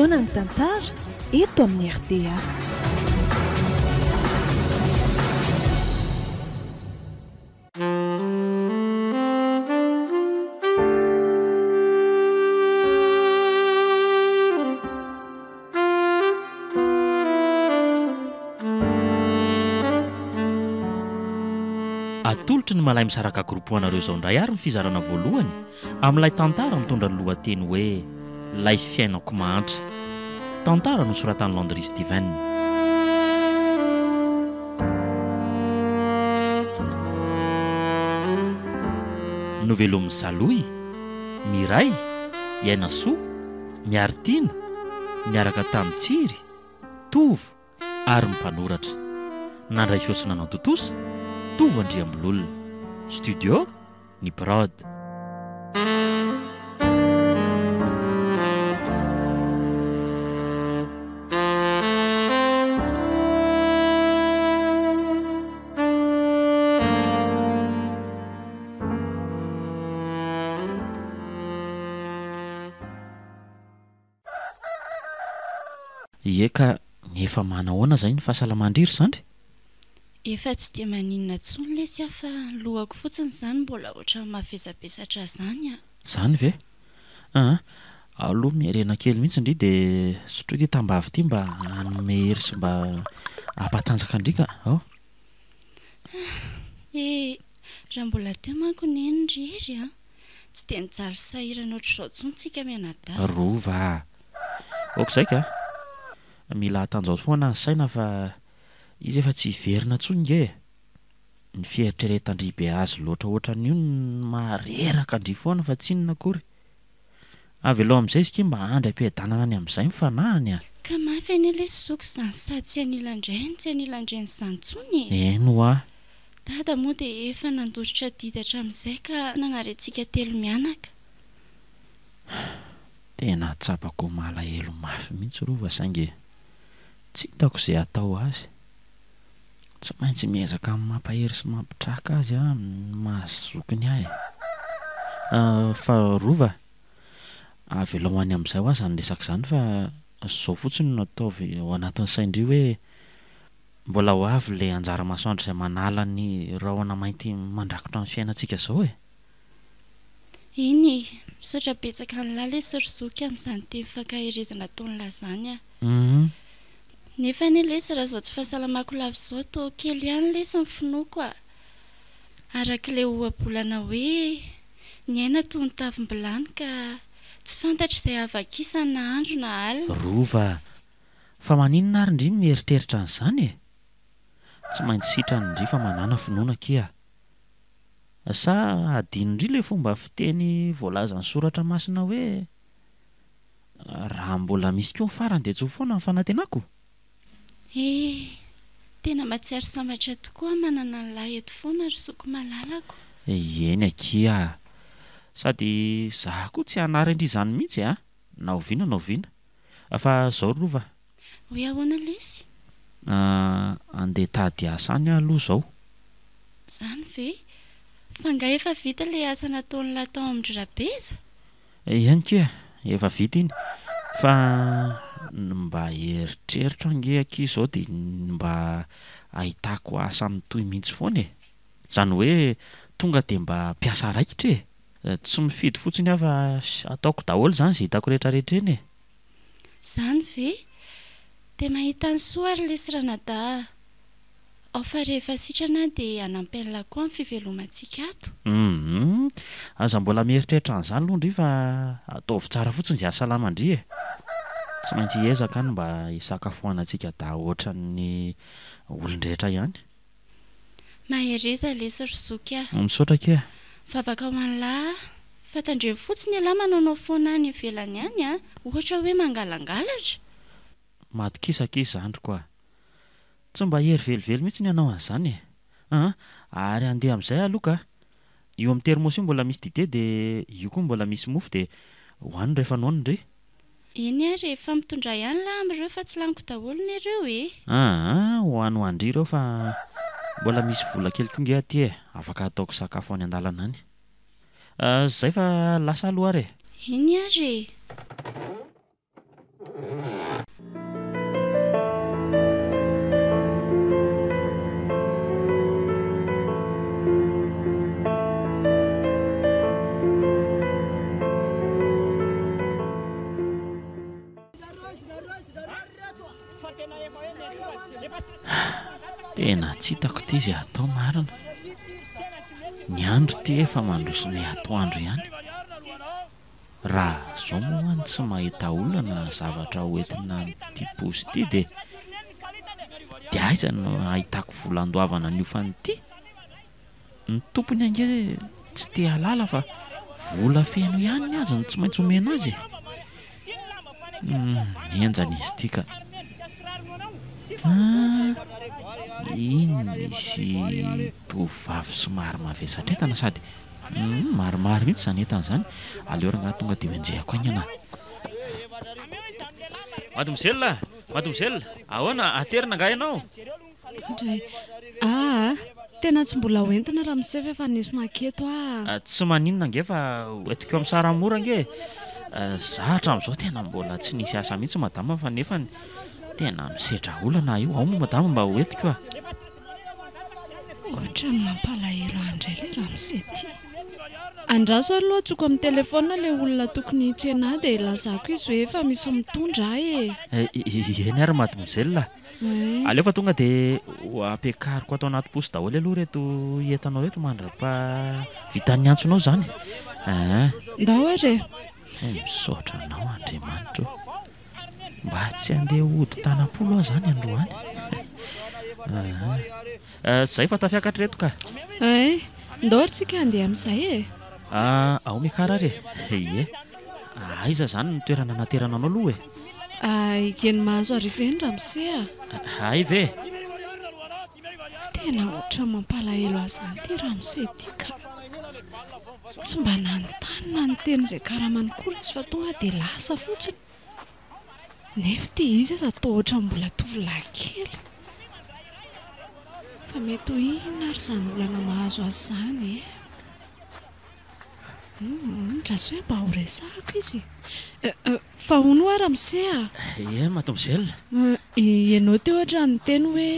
Fotoanan'ny tantara eto amin'ny rta. Atolotry ny Malay Misaraka Group ho anareo izao indray ary ny fizarana voalohany amin'ilay tantara mitondra ny lohateny hoe Ilay fiainako mahantra. Tantara nosoratan'i Landry Steven. Novelomin'i Salohy, Miray, Iainasoa, Miaritiana, niaraka tamin'i Tsiry, Tovo ary ny mpanoratra. Nandray feo sy nanantontosa, Tovo Andriambololona. Studio, Ny Prod. Ie ka, efa manahoana zay ny fahasalaman-dry ry zandry? Efa tsy dia maninona intsony lesy aho fa ny lohako fotsiny izany mbola ohatran'ny mavesabesatra izany a! Izany ve? Aa, ao aloha miherena kely mihitsy ndry dia sotroy ity tambavy ity mba hanome hery sy mba hampatanjaka an-dry ka, ao. Eh, raha mbola teo manko neny ry Hery a! Tsy dia nijaly sy sahirana ohatr'izao intsony tsika mianadahy. Rova a! Ok izay ka! Mila hatanjao foana ny saina fa izy efa tsy hiverina intsony nge e! Ny fieritreretan-dry be azy loatra ohatran'io no mahareraka an-dry foana fa tsy inona akory. Avelao amin'izay izy ki mba handry am-piadanana any amin'izay ny fanahiny a! Ka mafy anie lesy zoky izany sady tsy anilan-drainy tsy anilan-dreny izany intsony e! Eny hoa! Dada moa dia efa nandositra adidy hatramin'izay ka nanary antsika telo mianaka. Tena tsapako ho malahelo mafy mihitsy Rova saingy tsy hitako izay hatao azy. Tsy maintsy miezaka mampahery sy mampitraka azy aho amin'ny maha zokiny ahy e. Fa Rova, avelao any amin'izay hoa izany resaka izany fa izao fotsiny no ataovy ao anatin'ny sain-dry hoe Mbola ho avy ilay anjara masoandro izay manala ny rahona mainty mandrakotra ny fiainantsika izao e! Eny e! Misaotra betsaka an'lah lesy ry zoky amin'izany teny fankaherezana ataon'lah izany a! Nefa anie lesy raha izao tsy fahasalamako lava izao toa kely ihany lesy ny finoako a! Araka ilay ohabolana hoe ny aina toy ny tavim-bilany ka tsy fantatra izay havakisany na andro na alina. Rova a! Fa maninona ary ndry no mieritreritra an'izany e? Tsy maintsy sitrany ndry fa manàna finoana akia a! Sa hadinondry ilay fomba fiteny voalazan'ny soratra masina hoe raha mbola misy koa ny farany dia tsy ho foana ny fanantenako? Eh! Tena mahatsiaro sambatra tokoa aho manana an'lah eto foana ry zoky malalako. Eny akia a! Sady za koa tsy hanary an-dry izany mihitsy a! Na oviana na oviana. Fa zao ry Rova. Hoe ahoana lesy? Andeha hitady asa any aho aloha zao. Zany ve? Fa angaha efa vita ilay asa nataon'lah tao amin-dry Rabeza? Eny kia, efa vita iny. Fa ny mba eritreritro ange akia zao dia ny mba ahitako asa mitohy mihitsy foana e. Zany hoe tonga dia mba mpiasa raikitra e. Tsy mifidy fotsiny aho fa ataoko daholo izany izay hitako rehetra rehetra eny e! Izany ve? Dia mahita ny soa ary lesy ranadahy a! Ao fa rehefa sitrana aho dia hanampy an'lah koa amin'ny fivelomantsika ato. Humm! Aza mbola mieritreritra an'izany aloha ndry fa ataovy tsara fotsiny izay hahasalama an-dry e! Tsy maintsy hiezaka any mba hisakafoanantsika dahy ohatran'ny olon-drehetra ihany. Mahereza lesy ry zoky a! Misaotra akia. Vavaka ho an'lah fa tandremo fotsiny ialahy manaonao foana any ivelany any a! Ohatra hoe mangalangalatra. Matokisa akia zandriko a! Tsy mba hery velively mihitsy ny hanao an'izany e! An! Ary handeha amin'izay aloha ka! Io amin'ny thermos io mbola misy dite dia io koa mbola misy mofo dia hohanino rehefa noana ndry. Eny ary e, fa mitondrà ihany lah amin'ireo fa tsy laniko daholo ne ireo e! Aa, ho any ho an-dry ireo fa mbola misy vola kely koa nge aty e, afaka ataoko sakafo any an-dalana any. Zay fa lasa aloha ary e! Eny ary e! Tena tsy hitako ity izay hatao marina. Ny andro ity efa mandroso miha-atoandro ihany. Raha zao moa ho'a ny tsy mahita olona na zavatra ho entina amin'ity posy ity dia dia aiza no ahitako vola andoavana ny hofan'ity? Ny tompony ange tsy te hahalala fa vola feno ihany ny azy no tsy maintsy omena azy e! Humm, henjana izy ity ka. Ah, iny misy tovovavy somary mavesatra entana sady humm, maromaro mihitsy izany entana izany. Aleo rangahy tonga dia ho enjehiko haingana. Mademoiselle, mademoiselle, ahoana, aterina angaha ianao? Indray. Aa! Tena tsy mbola ho entina ramose fa efa nisy maketo aa! Tsy maninona ange fa hoentiko amin'ny sarany mora ange e! Za hatramin'izao tena mbola tsy nisy asa mihitsy madama fa nefany tena misedra olana aho io, ao moa madama mba hoentiko a! Ohatran'ny mampalahelo ahy indray ilay ramose ity. Andraso aloha antsoiko amin'ny telefaonina ilay olona tokony hitsena ahy dia lazako izy hoe efa misy mitondra ahy e! Eny ary mademoiselle a! Aleo fa tonga dia ho ampiakariko ato anaty posy daholo aloha ireto entanao ireto mandra-paha vitan'ny antsonao izany aa. Ndao ary e! Misaotra anao Andriamanitra ô! Mba tsy handeha hody tanam-polo aho izany androany aa. Izay fa tafiakatra ireto ka! Ay, ndao ary tsika handeha amin'izay e! Ao miakara ary e! Ie. Aiza izany ny toerana anaterana anao aloha e? Eny Mahazoarivo eny ramose a! Hay ve? Tena ohatran'ny mampalahelo ahy izany ity ramose ity ka! Tsy mba nanontany na niteny izay karamany akory izy fa tonga dia lasa fotsiny. Nefa ity izy aza toa ohatran'ny mbola tovolahy kely. Fa mety ho inona ary izany olana mahazo azy izany e? Humm, andraso hoe mba ho resahako izy e. Fa hono hoa ramose a! Ie mademoiselle. Ianao teo ohatran'ny niteny hoe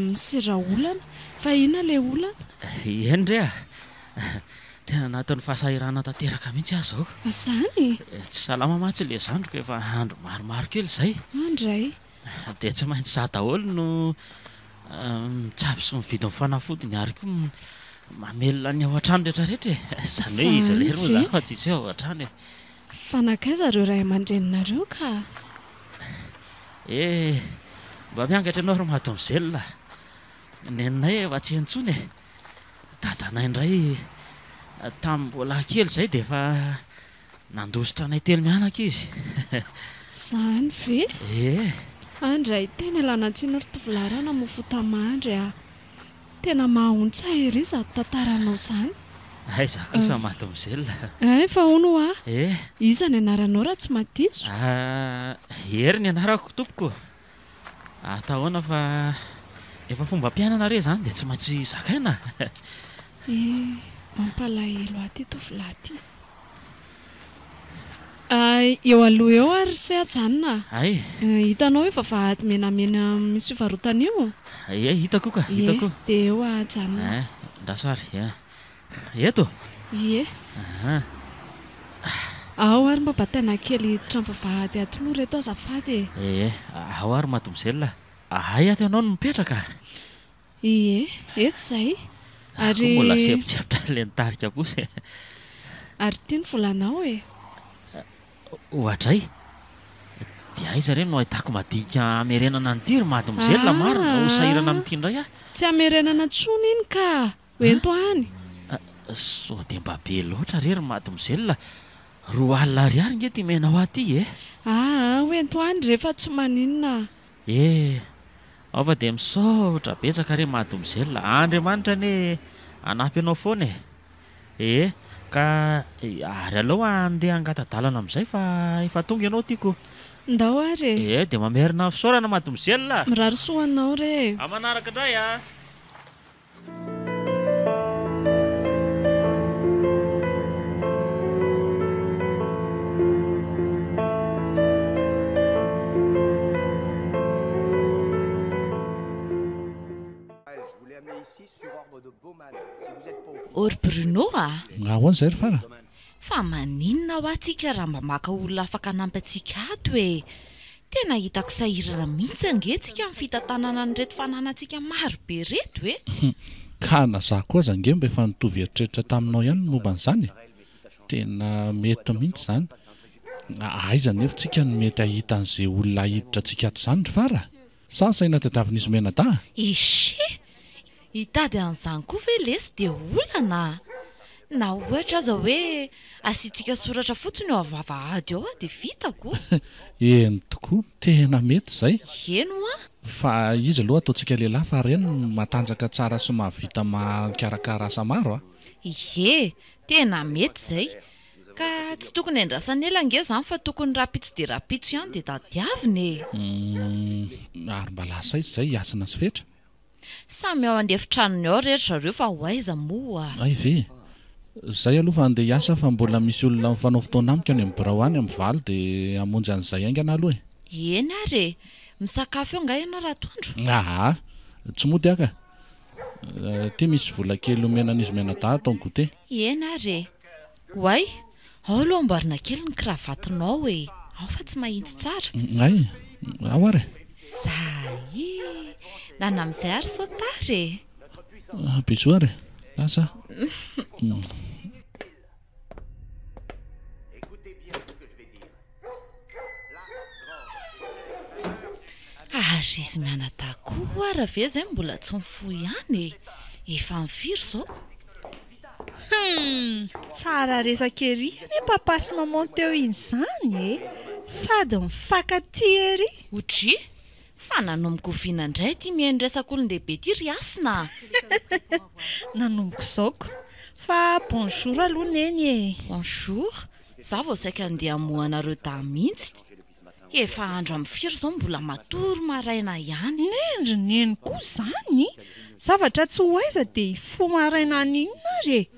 misy olana, fa inona ilay olana? Eny re a! Tena anatin'ny fahasahiranana tanteraka mihitsy aho izao. Izany? Tsy salama mantsy ilay zandriko efa andro maromaro kely izay. Andray. Dia tsy maintsy izaho daholo no mitsabo sy mividy ny fanafodiny ary koa mamelona ny ao an-trano rehetra rehetra e! Izany hoe izy irery moa izany fa tsisy hoe ao an-trano e! Fa nankaiza ireo ray aman-dreninareo ka? Eh! Mba miangatra ianao ry mademoiselle a! Neninay efa tsy eny intsony e! Dadanay indray tamin'ny mbola kely izay dia efa Nandositra anay telo mianaka izy. Zany ve? Ee. Andray, tena ialana tsiny ry tovolahy raha namoa fotamandry a. Tena mahaontsa ery izato tantaranao izany. Aiza kosa mademoiselle. Ein, fa hono hoa? Ee. Iza ny anaranao raha tsy madiso? Ah, Hery ny anarako tompoko. Atao ahoana fa efa fombam-piainana re izany dia tsy maintsy zakaina. Eh, mampalahelo ahy ity tovolahy ity. Ay, eo aloha eo ary se ajanona a. Ay. Hitanao io vavahady menamena misy fivarotana io? Ie, hitako io ka, hitako io. Ie, dia eo ajanona. Eh, andraso ary, eh. Eto? Ie. Aha. Ao ary mba bataina kely hiditra amin'ny vavahady ato aloha reto azafady e. Ie, ao ary mademoiselle. Hay ato ianao no mipetraka? Ie, eto izahay. Ary. Mbola sempotseptra an'ilay nitarika kosa e. Ary ity ny volanao e. Oadray! Dia aiza re no ahitako madinika hamerenana an'ity ry mademoiselle marina? Ho sahirana amin'ity indray aho. Tsy hamerenana intsony iny ka! Ho ento any. Sao dia mba be loatra re ry mademoiselle? 20 alina ariary nge ity omenao ahy ity e! Aa, ho ento any re fa tsy maninona. E! Ao fa dia misaotra betsaka re mademoiselle, Andriamanitra anie hanampy anao foana e! Ee, ka ary aleo handeha hangata-dalana amin'izay fa efa tonga ianao tiako. Ndao ary e! Ee, dia mamerina fisaorana mademoiselle a! Mirary soa ho anao re e! Amin'ny manaraka indray a! Ô ry Bruno a! Ahoana izay ry Fara? Fa maninona hoa tsika raha mba maka olona afaka hanampy antsika ato e! Tena hitako sahirana mihitsy ange tsika amin'ny fitantanana an'ireto fananantsika maro be ireto e! Ka na za koa aza ange mba efa nitovy eritreritra taminao ihany ny momba an'izany e! Tena mety mihitsy izany. Aiza anefa tsika no mety hahita an'izay olona hahiditra antsika ato izany ry Fara? Sa saina tadiavin'izy mianadahy? Eshii! Hitady an'izany koa ve lesy dia olana a! Na ohatra aza hoe asiantsika soratra fotsiny eo vavahady eo dia vita ko! Eny tokoa, tena mety izay. Eny hoa! Fa izy aloha ataontsika lehilahy fa reny no matanjaka tsara sy mahavita mikarakara asa maro a! Ie, tena mety izay. Ka tsy tokony andrasana ela ange izany fa tokony rahampitso dia rahampitso ihany dia tadiavina e! Humm, ary mba lasa aiza izay i Hasina sy Fetra? Samy ao an'efitranony ao re ry zareo fa ho aiza moa? Hay ve? Zay aloha fa andeha hiasa fa mbola misy olona mifanao fotoana amiko any amin'ny birao any amin'ny valo dia hamonjy an'izay haingana aloha e! Eny ary e! Misakafo eo angaha ianao ratoandro? Aa! Tsy mody aho ka! Ity misy vola kely omena an'izy mianadahy atao goûter. Eny ary e! Oay! Ao aloha amboarina kely ny kravatinao e! Ao fa tsy mahitsy tsara. Hay! Ao ary e! Zay e! Nana amin'izay ary sao tara e! Bisous ary e! Lasa aho. Ary izy mianadahy koa ara ve izay mbola tsy mifoha ihany e? Efa amin'ny firy izao? Humm! Tsara resaka ery anie papa sy maman teo iny izany e! Sady mifankatia ery! Odry! Fa nanomboka oviana indray ity mihaino resak'olon-dehibe ity ry Hasina a? Nanomboka izao ko! Fa bonjour aloha Neny e! Bonjour! Za vao saika andeha hamoha anareo dahy mihitsy. Efa andro amin'ny firy izao mbola matory maraina ihany. Nendry neny koa izany! Zavatra tsy ho aiza dia hifoha maraina any inona ary e!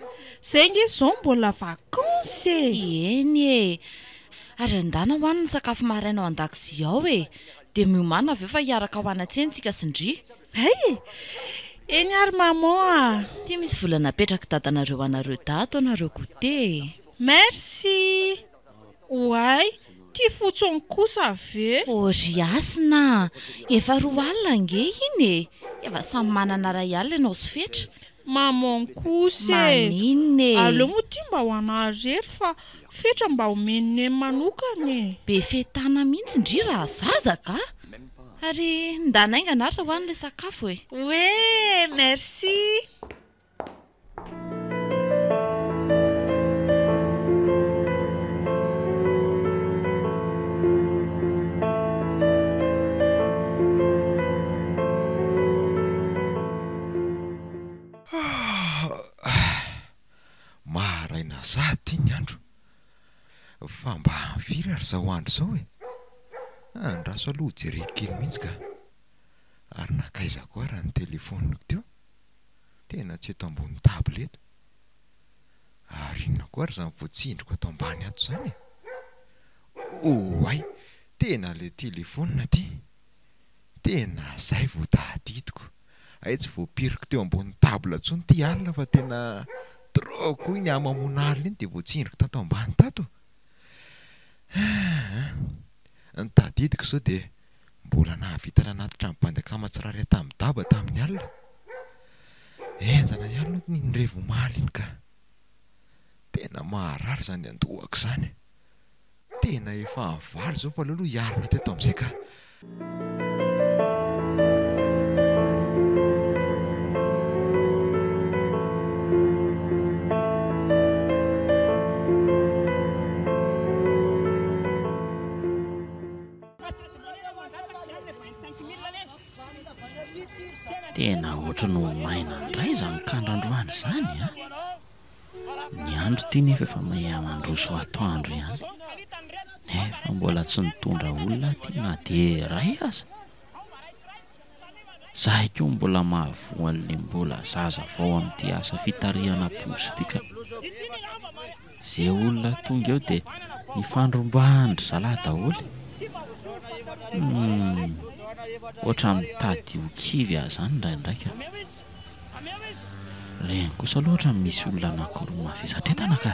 Zay nge izao mbola vacances e! Eny e! Ary andana ho any ny sakafo maraina ao an-dakozia ao e! Dia miomàna avy eo fa hiaraka ho any an-tsena tsika sy ndry. Hay e! Eny ary maman a! Ity misy vola napetrak'i dadanareo ho anareo dahy ataonareo goûter e! Merci! Oay! Ty fotsiny kosa ve? Oh ry Hasina a! Efa 20 ange iny e! Efa samy manana iray alina ianao sy Fetra. Maman kosa e! Maninona e? Aleo moa ty mba ho anah irery fa Fetra mba omen'i Neny manokana e! Be fetana mihitsy ndry raha zaza ka! Ary ndana haingana ary raha ho any ilay sakafo e! Oee! Merci! Maraina sahady ity ny andro. Fa mba firy ary izao andro izao e? Andraso aloha ho jereko kely mihitsy ka. Ary nankaiza koa ary ny telefaoniko teo? Tena tsy eto ambony table eto. Ary inona koa ary izany voatsindriko ato ambany ato izany e? Oay! Tena ilay telefaonina ity! Tena izay vao tadidiko. Hay tsy voapiriko teo ambony table intsony ity alina fa tena trop koa iny hamamoana alina iny dia voatsindriko tato ambany tato. Aa! Ny tadidiko izao dia Mbola nahavita nanatitra ny bandy akama tsirairay tamin'i Daba tamin'ny alina. Henjana ihany aloha iny revy omaly iny ka. Tena maharary izany andohako izany. Tena efa havaly izao fa aleo aloha hiarina teto amin'izay ka. Tena ohatry ny ho maina indray izany kandra androany izany a! Ny andro ity nefa efa miha mandroso atoandro ihany, nefa mbola tsy nitondra olona aho ity na dia iray aza. Zahay koa mbola mahavoa an'le mbola zaza vao amin'ity asa fitarihana posy ity ka. Ze olona tonga eo dia ifandrombahan-dry zalahy daholo. Humm, ohatran'ny mitady ho kivy aho izany indraindray ka. Reny kosa aloha ohatran'ny misy olona anankiroa mavesatra entana ka.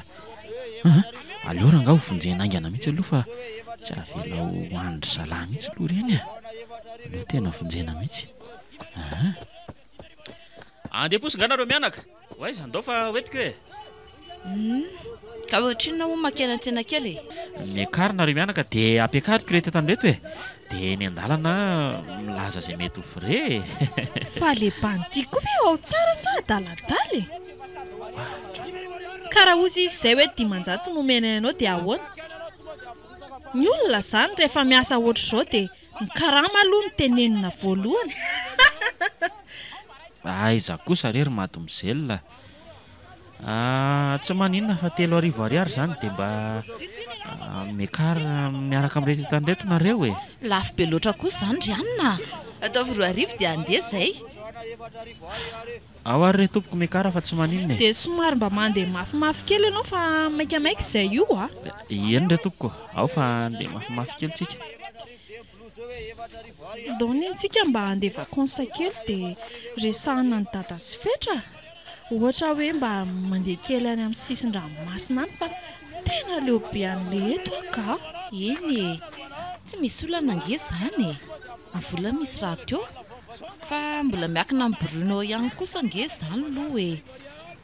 An! Aleo rangaha ho vonjena haingana mihitsy aloha fa tsy avela ho an-dry zalahy mihitsy aloha ireny e. Aleo tena vonjena mihitsy. Aa. Andeha posy nga nareo mianaka? Ho aiza? Andao fa ho entiko e! Humm, ka ohatrinona moa makeny an-tsena kely e? Miakarina nareo mianaka dia ampiakariko ireto entana ireto e! Dia eny an-dalana milaza izay mety ho frais e! Fa le bandy koa ve ao tsara sa adaladala e? Ka raha hozy izy izay hoe 500 no omenay anao dia ahoana? Ny olona izany rehefa miasa ohatr'izao dia ny karama aloha no tenenina voalohany. Aiza kosa re ry mademoiselle a! Tsy maninona fa 3000 ariary izany dia mba miakara miaraka amin'ireto entana ireto nareo e! Lafo be loatra kosa izany ry anona a! Ataovy 2000 dia handeha izay. Ao ary re tompoko miakara fa tsy maninona e! Dia somary mba mandeha mafimafy kely ianao fa maikamaika izay io a! Eny re tompoko, ao fa handeha mafimafy kely tsika. Ndao nentsika mba handeha vacances kely dia resahina an'i Dada sy Fetra a! Ohatra hoe mba mandeha kely any amin'ny sisin-dranomasina any fa tena leo be an'ilay eto aho ka! Eny e! Tsy misy olana ange izany e! Ny vola misy rahateo. Fa mbola miankina amin'i Bruno ihany kosa ange izany aloha e!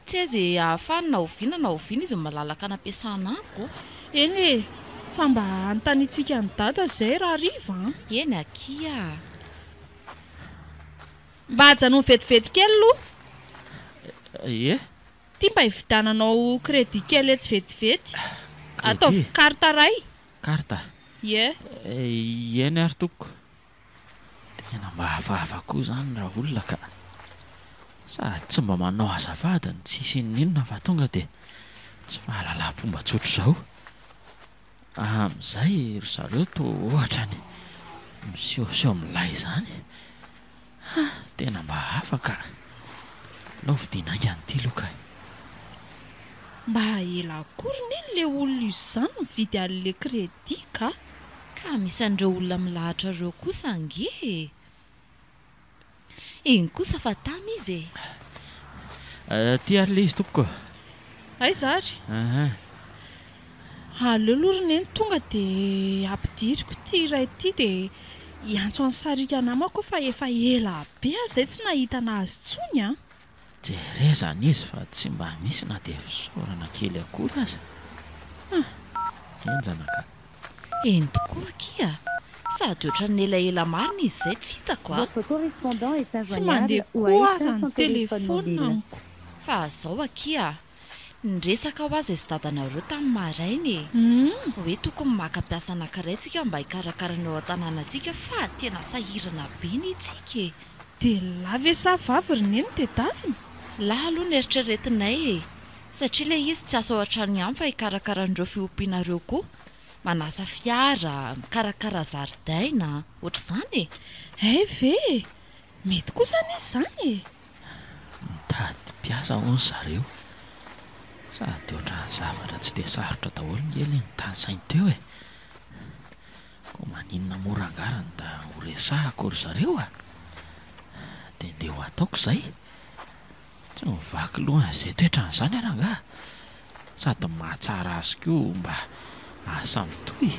Tsy hay izay ahafahany na oviana na oviana izy malalaka anampiasana amiko. Eny e! Fa mba anontaniantsika an'i Dada izay rahariva an! Eny akia a! Mba ajanony vetivety kely aloha. Ie? Ity mba hividiananao crédit kely etsy vetivety. Crédit? Ataovy carte iray. Carte? Ie. Eny ary tompoko. Tena mba hafahafa koa izany raolona ka! Sady tsy mba manao azafady no tsisy inoninona fa tonga dia tsy fahalalam-pomba tsotr'izao. Amin'izay ry zareo toa ohatrany misehoseho milay izany. Ha! Tena mba hafa ka! Aleo vidiana haingana ity loka e! Mba ela akory neny le olona io zany mividy anle crédit ka! Ka misy an'ireo olona milahatra ireo kosa ange e! Iny kosa fa tamy izy e! Ty ary le izy tompoko. Aiza ary? Ahaa. Aleo aloha ry neny tonga dia ampidiriko ity iray ity dia hiantso an'i Sariaka namako aho fa efa ela be aho izay tsy nahita anazy intsony an! Jerezana izy fa tsy mba misy na dia fisaorana kely akory aza. Hum! Henjana ka. Eny tokoa akia! Sady ohatran'ny elaela marina izy izay tsy hitako a! Tsy mandeha koa aza ny telefaonina amiko. Fa zao akia! Niresaka ho aza izy dadanareo tamin'ny maraina e! Hoe tokony maka mpiasa anankiray tsika mba hikarakara ny ao an-tanànantsika fa tena sahirana be ny tsika e! Dia lahy ve sa vavy ry neny tedavina? Lahy aloha no eritreretinay e! Satria ilay izy tsy asa ao an-trano ihany fa hikarakara an'ireo fiompiana ireo koa. Manasa fiara, mikarakara zaridaina, ohatr'izany e! Hay ve e! Mety kosa anie izany e! Mitady mpiasa hono zareo. Sady ohatran'ny zavatra tsy dia sarotra daholo nge ilay notanisainy teo e! Koa maninona moa rangaha raha nda ho resahako ry zareo a! Dia ndeha ho ataoko izay. Tsy mivaky loha an'izay toetrany izany aho rangaha. Sady mahatsara azy koa mba asa mitohy.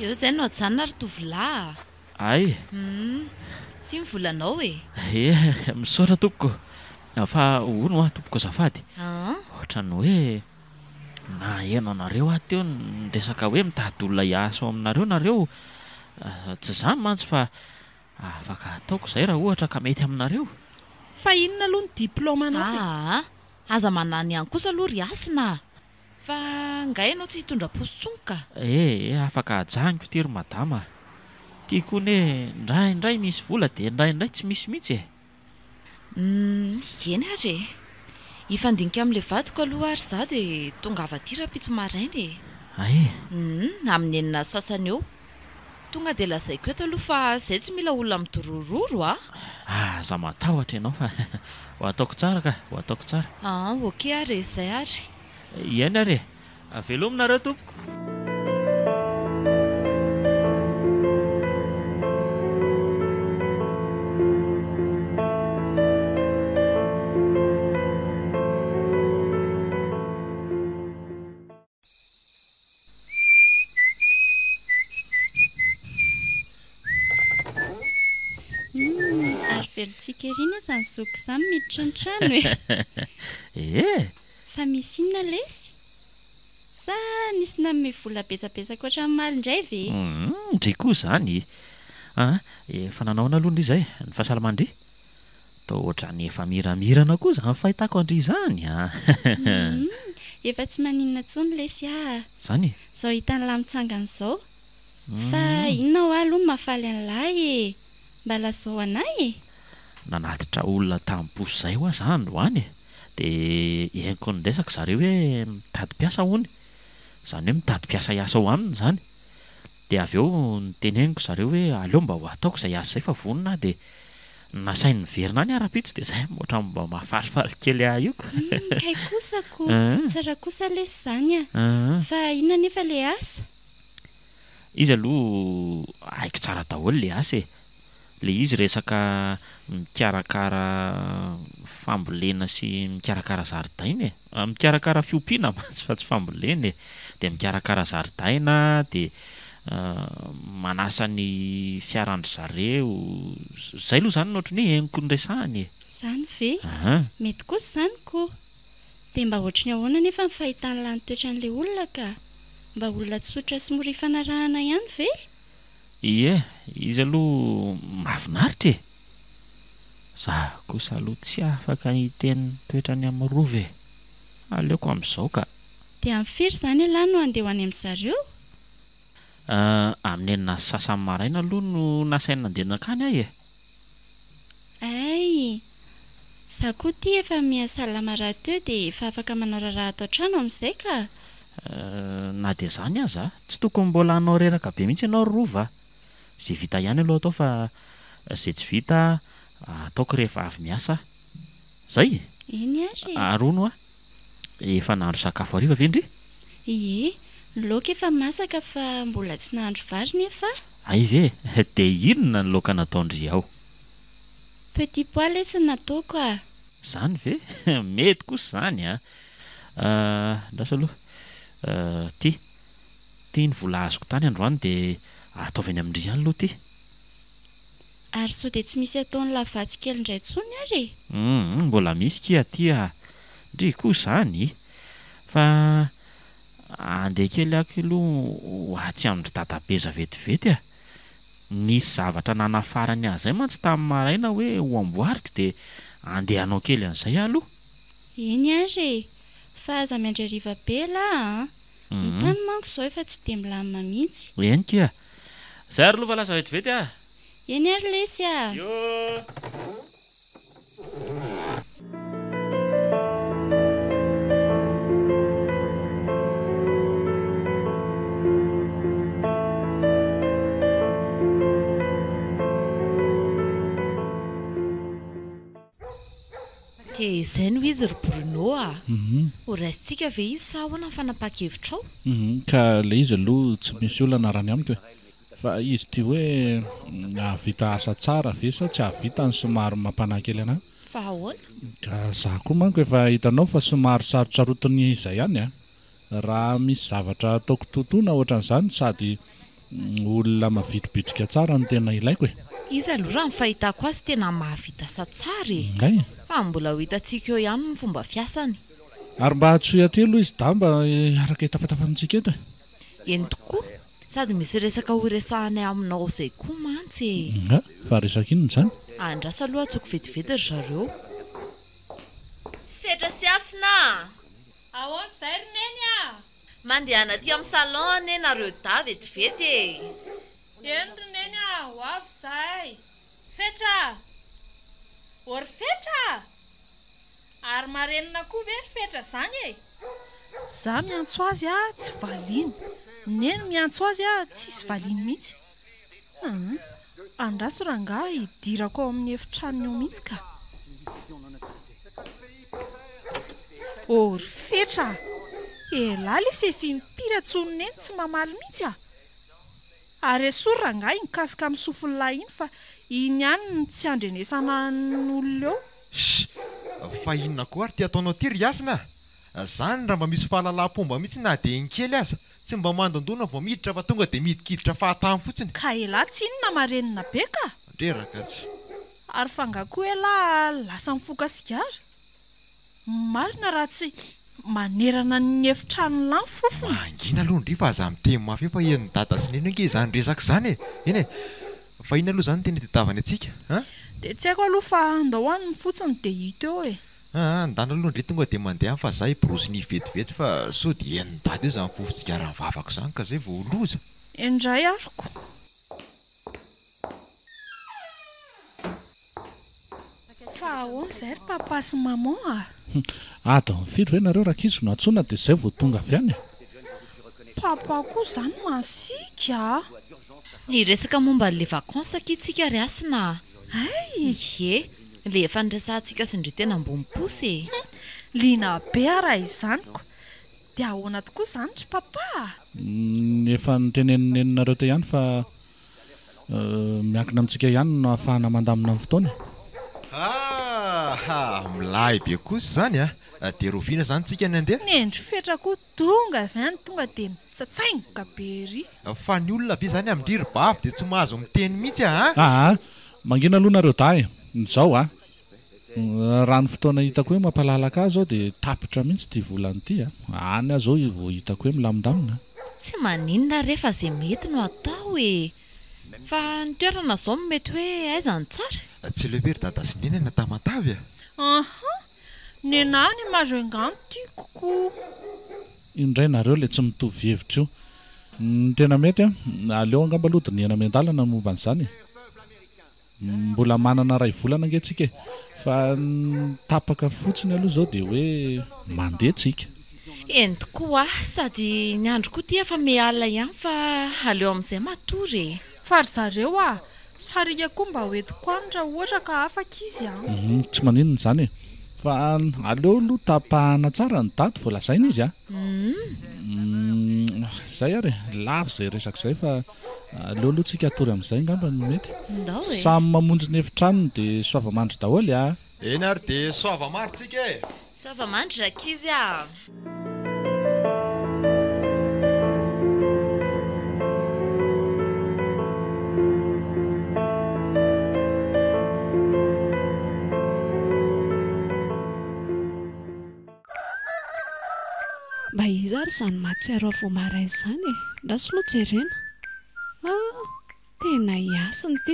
Eo izay no ajanona ry tovolahy a! Hay! Humm! Ity ny volanao e! Ie, misaotra tompoko. Fa hono hoa tompoko azafady. Aa? Ohatran'ny hoe naheno anareo aho teo niresaka hoe mitady olona hiasa ao aminareo nareo. Tsy izany mantsy fa afaka ataoko izay raha ohatra ka mety aminareo. Fa inona aloha ny diplaomanao e? Aa! Aza manany ihany kosa aloha ry Hasina a! Fa nga ianao tsy hitondra posy tsony ka? Eh eh afaka ajaniko ity ry madama a! Ty koa ne ndraindray misy vola de ndraindray tsy misy mihitsy e! Humm eny ary e! Hifandinika amin'ilay vadiko aloha ary za de tongava aty rahampitso maraina e! Ay! Humm amin'ny enina sasany eo. Tonga de lazaiko eto aloha fa zay tsy mila olona midorororo a! Aza matahotra ianao fa ho ataoko tsara ka, ho ataoko tsara. An ok ary e, zay ary. Eny ary e! Veloma nareo tompoko! velon-tsiky ery anie izany zoky izany miditra ny trano e! Ee! Fa misy inona lesy? Sa nisy nanome vola betsabetsaka ohatran'ny omaly indray ve? Humm, ndry koa izany an! Efa nanao ahoana aloha ndry izay? Ny fahasalaman-dry? Toa ohatran'ny efa miramirana koa izany fahitako an-dry izany an! Humm, efa tsy maninona intsony lesy ah! Izany e? Izao hitan'lah mitsangana izao. Fa inona hoa aloha no mahafaly an'lah e? Mba lazao anah e! Nanatitra olona tamin'ny posy izay hoa za androany e! Dia henoko niresaka zareo hoe mitady mpiasa hono, izany hoe mitady mpiasa hiasa ao aminy izany. Dia avy eo noteneniko zareo hoe aleo mba ho ataoko izay asa izay fa vonona aho dia nasainy niverina any aho rahampitso dia izay ohatran'ny mba mahafalifaly kely ahy io ko. Humm kay kosa ko! Tsara kosa lesy izany a! Fa inona anefa ilay asa? Izy aloha haiko tsara daholo le asa e! Le izy resaka mikarakara fambolena sy mikarakara zaridaina e! Mikarakara fiompiana mantsy fa tsy fambolena e! Dia mikarakara zaridaina dia manasa ny fiaran-dry zareo, zay aloha zany no ohatran'ny hoe henoko noresahany e! Zany ve? Mety kosa izany ko! Dia mba ohatry ny ahoana anefa ny fahitan'lah ny toetran'ilay olona ka? Mba olona tsotra sy mora ifanarahana ihany ve? Ie, izy aloha mahafinaritra e! Za kosa aloha tsy afaka hiteny ny toetrany amin'ny rova e! Aleoko amin'izao ka! Dia amin'ny firy izany ialahy no handeha ho any amin-dry zareo? Amin'ny enina sy sasany maraina aloha no nasainy nandeha nankany aho e! Hay! Za koa ity efa miha salama rahateo dia efa afaka manao raharaha ato an-trano amin'izay ka! Na dia izany aza, tsy tokony mbola hanao reraka be mihitsy ianao ry Rova a! Izay vita ihany aloha atao fa izay tsy vita ataoko rehefa avy miasa aho. Izay? Eny ary e! Ary hono hoa, efa nahandro sakafo hariva ve ndry? Ie, ny laoka efa masaka fa mbola tsy nahandro vary nefa aho. Hay ve? Dia inona ny laoka nataon-dry ao? Petit pois letsy no nataoko a! Izany ve? Mety kosa izany a! Andraso aloha. Ity. Ity ny vola azoko tany androany dia ataovy any amin-dry ihany aloha ity. Ary sao dia tsy misy ataon'i Lavatsy kely indray intsony ary e? Humm, mbola misy kia aty a! Ndry koa izany! Fa andeha kely aky aloha ho atsy amin-dry Dadabeza vetivety a! Nisy zavatra nanafarany ahy izay mantsy tamin'ny maraina hoe ho amboariko dia andeha hanao kely an'izay aho aloha. Eny ary e! Fa aza miandry hariva be elah an! Ny tany manko izao efa tsy dia milamina mihitsy. Eny kia! Zay ary aloha fa lasa vetivety ah! Eny ary lesy ah! Yo! Dia izay no izy ry Bruno a! Ho raisintsika ve izy sa ahoana ny fanapahan-kevitrao? Ka ilay izy aloha tsy misy olana raha ny amiko e! Fa izy ity hoe hahavita asa tsara ve sa tsy hahavita no somary mampanahy kely anah. Fa ahoana? Ka za koa manko efa hitanao fa somary sarotsarotiny izay ihany a! Raha misy zavatra ataoko totoina ohatran'izany sady Olona mavitribitrika tsara no tena ilaiko e! Izy aloha raha ny fahitako azy tena mahavita asa tsara e! Ngay? Fa mbola ho hitantsika eo ihany ny fomba fiasany. Ary mba antsoy aty aloha izy dahy mba hiaraka hitafatafa amintsika eto e! Eny tokoa, sady misy resaka ho resahanay aminao izay koa mantsy e! Nga? Fa resaka inona izany? Andraso aloha antsoiko vetivety ry zareo. Fetra sy Hasina a! Ahoana izay ry Neny a! Mandehana aty amin'ny salon anie nareo dahy vetivety e! Eny ry Neny a! Ho avy izahay! Fetra a! Ô ry Fetra a! Ary marenina koa ve ry Fetra izany e? Za miantso azy a tsy valiany, Neny miantso azy a tsisy valiany mihitsy. Aa! Andraso rangahy hidirako ao amin'ny efitranony ao mihitsy ka! Ô ry Fetra a! Elah lesy efa impiry antsoin'i Neny tsy mamaly mihitsy a! Ary esory rangahy iny casque amin'ny sofin'lah iny fa iny ihany no tsy andrenesana ny olona eo. Ssy! Fa inona koa ary ity ataonao ity ry Hasina a! Zany raha mba misy fahalalam-pomba mihitsy na dia iny kely aza, tsy mba mandondona vao miditra fa tonga dia midikiditra fahatany fotsiny. Ka elah tsinona marenina be ka! Mandreraka tsy. Ary fa nga koa elah lasa mifoka sigara? Marina raha tsy manerana ny efitranon'lah ny fofona. Mangina aloha ndry fa aza miteny mafy eo fa henon'i dada sy neny ange izany resaka izany e! Eny e! Fa inona aloha izany no tena itadiavany antsika an? Dia tsy haiko aloha fa andao any fotsiny dia hita eo e! Aa, ndana aloha ndry tonga dia mandeha any fa za hiborosy nify vetivety fa sao dia henon'i dada eo izany fofon-tsigara ny vavako izany ka zay vao ho loza! Eny indray aroko. Fa ahoana izay ry papa sy maman a? Adiny firy ve nareo rankizy no antsoina dia izay vao tonga avy any e? Papa koa izany masiaka a! Niresaka momba an'ilay vacances akia tsika ry Hasina a! Hay! Ie, ilay efa niresahantsika sy ndry tena ambony posy e! Hum! Liana be aho raha izany ko! Dia ahoana tokoa izany ry papa a? Efa notenenin'i neninareo teo ihany fa Miankina amintsika ihany no ahafahana mandamina ny fotoana e. Haha! Milay be kosa izany a! Dia rahoviana izany tsika ny handeha? Nendry fetra koa tonga avy any tonga dia mitsatsaingoka be ery. Fa ny olona ve izany amin-dry ry bavy dia tsy mahazo miteny mihitsy a! Aa! Mangina aloha nareo dahy e! Izao a! Raha ny fotoana hitako hoe mampalalaka ahy izao dia tapitra mihitsy ity volana ity a! Any aho izao vao hitako hoe milamindamina a! Tsy maninona re fa ze mety no atao e! Fa ny toerana zao no mety hoe aiza no tsara? Tsy aleo ve ry dada sy neny any Tamatave a! Aha! Nenah ny Majunga no tiako ko! Io indray nareo le tsy mitovy hevitra io. Ny tena mety an, aleo angamba aloha dinihana miandalana ny momba an'izany e! Mbola manana iray volana ange tsika e! Fa ny tapaka fotsiny aloha izao dia hoe mandeha tsika. Eny tokoa, sady ny andro koa ity efa miha alina ihany fa aleo amin'izay matory e! Fa ry zareo a! Sariaka koa mba ho entiko any raha ohatra ka afaka izy an! Hum, tsy maninona izany e! Fa aleo aloha tapahana tsara ny daty vao lazaina izy a! Hum, izay ary e! Lava izay resaka izay fa Aleo aloha tsika hatory amin'izay angamba no mety. Ndao e! Samy mamonjy ny efitranony dia soava-mandry daholo a! Eny ary dia soava-mandry tsika e! Soava-mandry rankizy a! Mba iza ary izany mahatsiaro ahy vao maraina izany e? Andraso aloha jerena. Ah, tena i Hasina ity.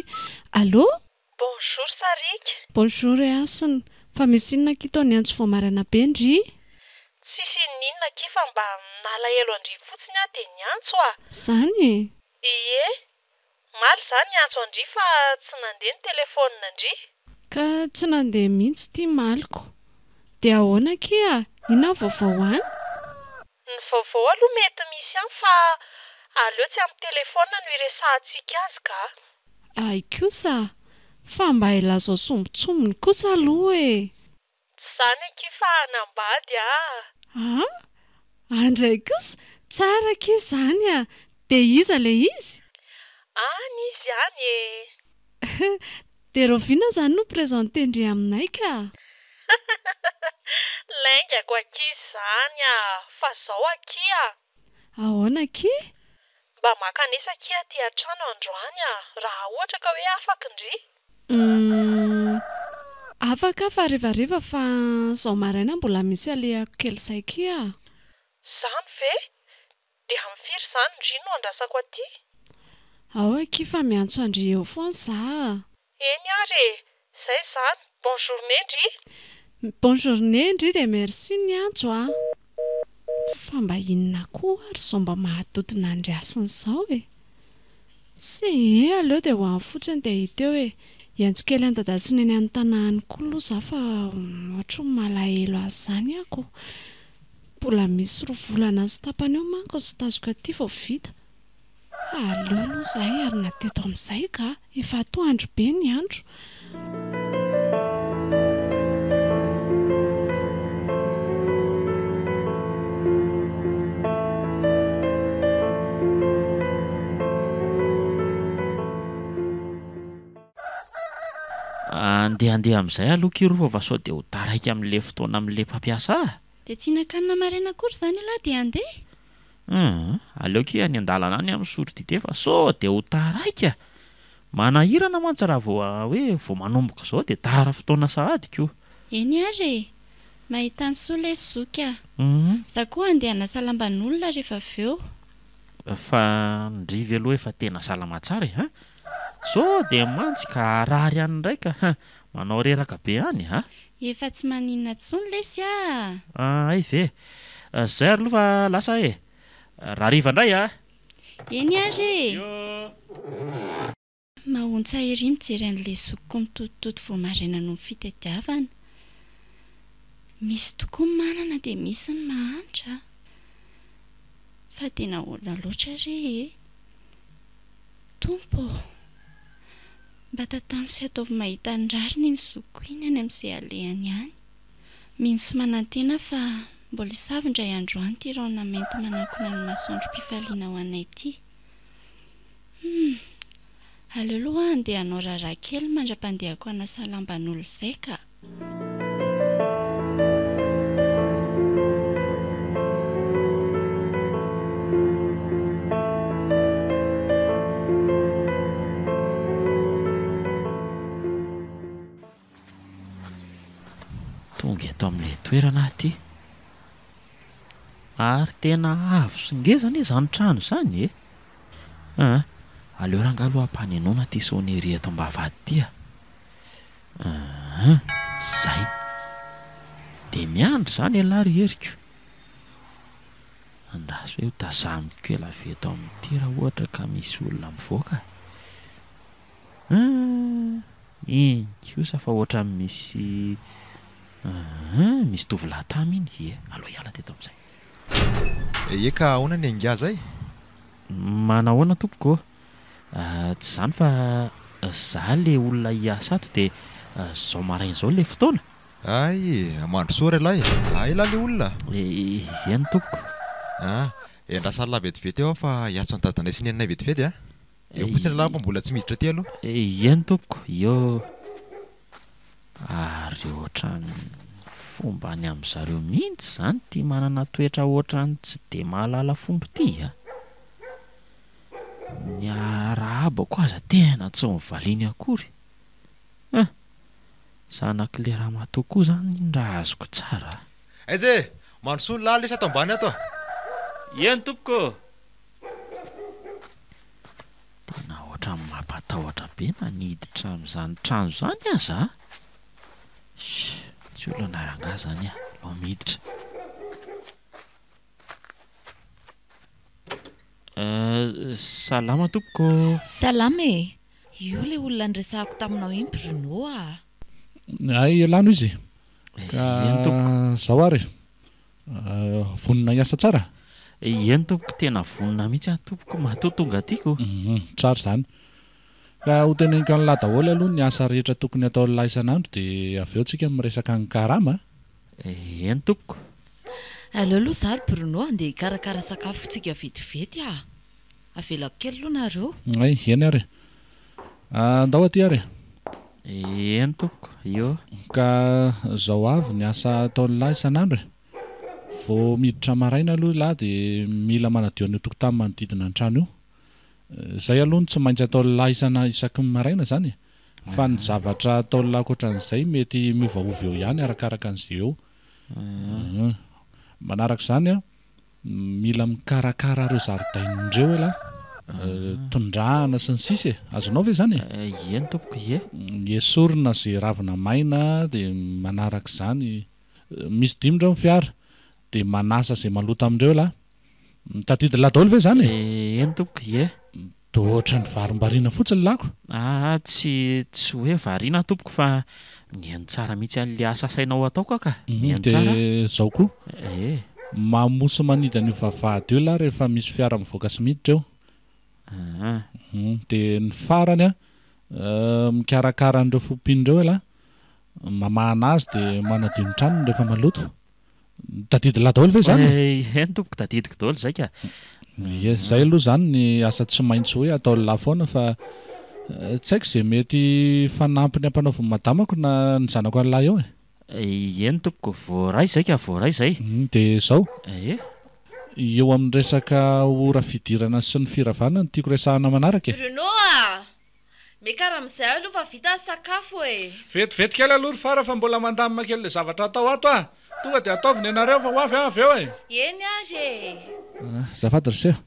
Allô? Bonjour Sariaka. Bonjour i Hasina. Fa misy inona akia toa niantso vao maraina be ndry? Tsisy inon'inona akia fa mba nalahelo an-dry fotsiny aho dia niantso ah. Izany e? Ie. Omaly za niantso an-dry fa tsy nandeha ny telephone-ndry. Ka tsy nandeha mihitsy ity maliko. Dia ahoana akia? Inona ny vaovao any? Ny vaovao aloha mety misy ihany fa aleo tsy amin'ny telephone no iresahantsika azy ka. Hay kosa! Fa mba ilazao sombintsombiny kosa aloha e! Tsy zany akia fa hanambady ah! Ah! Andray kosa! Tsara akia izany ah! Dia iza ilay izy? Any izy any e! Dia rahoviana izany no présenter-ndry aminay ka? Laingako akia izany ah! Fa zao akia! Ahoana akia? Mba mankanesa akia aty an-trano androany ah! Raha ohatra ka hoe afaka ndry? Humm. Afaka aho fa harivariva fa zao maraina mbola misy alehako kely zay kia a. Zany ve? Dia amin'ny firy izany ndry no andrasako aty? Ao akia fa miantso an-dry eo foana za a. Eny ary e! Zay zany, bon journée ndry! Bon journée ndry dia merci niantso a! Fa mba inona koa ary izao mba mahadodona an-dry Hasina izao e! Tsia, aleo dia ho any fotsiny dia hita eo e! Hiantso kely an'i Dada sy Neny any Tana any koa aloha za fa ohatry ny malahelo azy izany aho ko! Mbola misy roa volana sy tapany eo manko ny stage-ko aty vao vita. Aleo aloha izahay hiarina teto amin'izay ka! Efa atoandro be ny andro. Andeha handeha amin'izay aloha ki Rova fa sao dia ho taraiky amin'ilay fotoana amin'ilay mpampiasa ahy. Dia tsy hihinan-kanina maraina akory izany ialahy dia handeha? Hum, aleo ki any an-dalana any aho misotro dite fa sao dia ho taraiky a! Manahirana mantsy raha vao hoe vao manomboka izao dia tara fotoana sahady ko. Eny ary e! Mahita ny soa lesy zoky a! Za koa andeha hanasa lamban'olona rehefa avy eo. Fa ndry ve aloha efa tena salama tsara e! Hein! Sao dia mantsy ka harary any indray ka hein! Manao reraka be any a! Efa tsy maninona intsony lesy a! Hay ve! Zay ary aloha fa lasa aho e! Rahariva indray a! Eny ary e! Mahaontsa ery mijery an'ilay zokiko mitotototo vao maraina noho ny fitadiavana. Misy tokoa ny manana dia misy ny mahantra a! Fa dia nahoana loatra re e? Tompo ô! Mba tantano sy ataovy mahita ny rariny iny zokiko iny any amin'izay alehany any. Mino sy manantena fa mbola hisava indray andro any ity rahona mainty manakona ny masoandrom-pifaliana ho anay ity. Humm! Aleo aloha aho handeha hanao raharaha kely mandra-pandehako hanasa lamban'olona izay ka! Tonga eto amin'ilay toerana aho ity. Ary tena avo sy ngeza anie izany trano izany e! Aa! Aleo rangahy aloha ampanenoana ity sonnerie eto ambavahady ity a! Aa! Zay! Dia miandry izany ialahy ry heriko. Andraso hoe ho tazamiko kely avy eto amin'ity raha ohatra ka misy olona mivoaka. Aa! Iny kosa fa ohatran'ny misy aa misy tovolahy tamy iny, ie, aleo hiala teto amin'izay. Ie ka ahoana ny angiahy zay? Manahoana tompoko ô? Tsy izany fa za le olona hiasa ato dia zao maraina izao le fotoana. Hay e, mandrosoa ry lahy e! Hay lahy le olona? Eny tompoko. Ah, endrasany lahy vetivety eo aho fa hiantso an'i dadanay sy neninay vetivety a! Eo fotsiny ialahy fa mbola tsy miditra aty aloha. Eny tompoko, eo ary ohatran'ny fomba any amin-dry zareo mihitsy izany ity manana toetra ohatran'ny tsy dia mahalala fomba ity a! Ny arahabako aza tena tsy novaliany akory. Hein! Zanak'ilay ramatoa koa izany iny raha azoko tsara a! Aiza e! Mandrosoa ny lahy lesy ato ambany ato a! Eny tompoko ô! Tena ohatran'ny mampatahotra be na ny hiditra amin'izany trano izany aza a! Sh! Tsy olana rangahy izany a! Alao miditra. Euh, salama tompoko ô! Salama e! Io ilay olona niresahako taminao iny Bruno a! Hay elano izy ka Eny tompoko. zao ary e! Vonona hiasa tsara? Eny tompoko, tena vonona mihitsy aho tompoko matoa tonga aty ko. Tsara izany. Ka ho teneniko an'lah daholo aloha ny asa rehetra tokony hataon'lah isan'andro dia avy eo tsika miresaka ny karama a. Eny tompoko. Aleo aloha za ry Bruno andeha hikarakara sakafontsika vetivety a. Avelako kely aloha nareo. Hay, eny ary e. Andao aty ary e. Eny tompoko, io. Ka zao avy ny asa ataon'lah isan'andro e. Vao miditra maraina aloha ilah dia mila manadio an'io tokotany manodidina ny trano io. Izay aloha no tsy maintsy ataon'lah isana isaky ny maraina izany e. Fa ny zavatra ataon'lah ankoatran'izay mety miovaova eo ihany arakaraka an'izay eo. Manaraka izany an, Mila mikarakara ireo zaridaina ireo elah, tondrahana sy ny sisa e! Azonao ve izany e? Eny tompoko, ie. Esorina ze ravina maina dia manaraka izany, misy dimy ireo ny fiara, dia manasa ze maloto amin'ireo elah. Tadidin'lah daholo ve izany e? Eny tompoko, ie. Toa ohatran'ny varimbariana fotsiny lako. Aa tsy tsy hoe variana aho tompoko fa mihaino tsara mihitsy an'le asa asainao ataoko aho ka! Mihaino tsara aho. Dia zao koa. Ee. Mamoa sy manidy an'io vavahady io lahy rehefa misy fiara mivoaka sy miditra eo. Aa. Dia ny farany an, mikarakara an'ireo fompiny ireo ialahy, mamahana azy dia manadio ny tranony rehefa maloto. Tadidin'lah daholo ve izany e? Eny tompoko, tadidiko daholo izay ka. Ie, izay aloha izany ny asa tsy maintsy hoe ataon'lah foana fa tsy haiko izay mety fanampiny ampanaovin'ny madamako na ny zanako an'lah eo e. Eny tompoko, voaray izay ka, voaray izay. Dia izao, Ie. eo amin'ny resaka ora fidirana sy ny firavana no tiako resahana manaraka e. Bruno a! Miakara amin'izay aloha fa vita ny sakafo e! Vetivety kely aloha ry Fara fa mbola mandamina kely ilay zavatra atao ato ah! Tonga dia ataovy ny anareo fa ho avy aho avy eo e! Eny ary e! Azafady ry seho,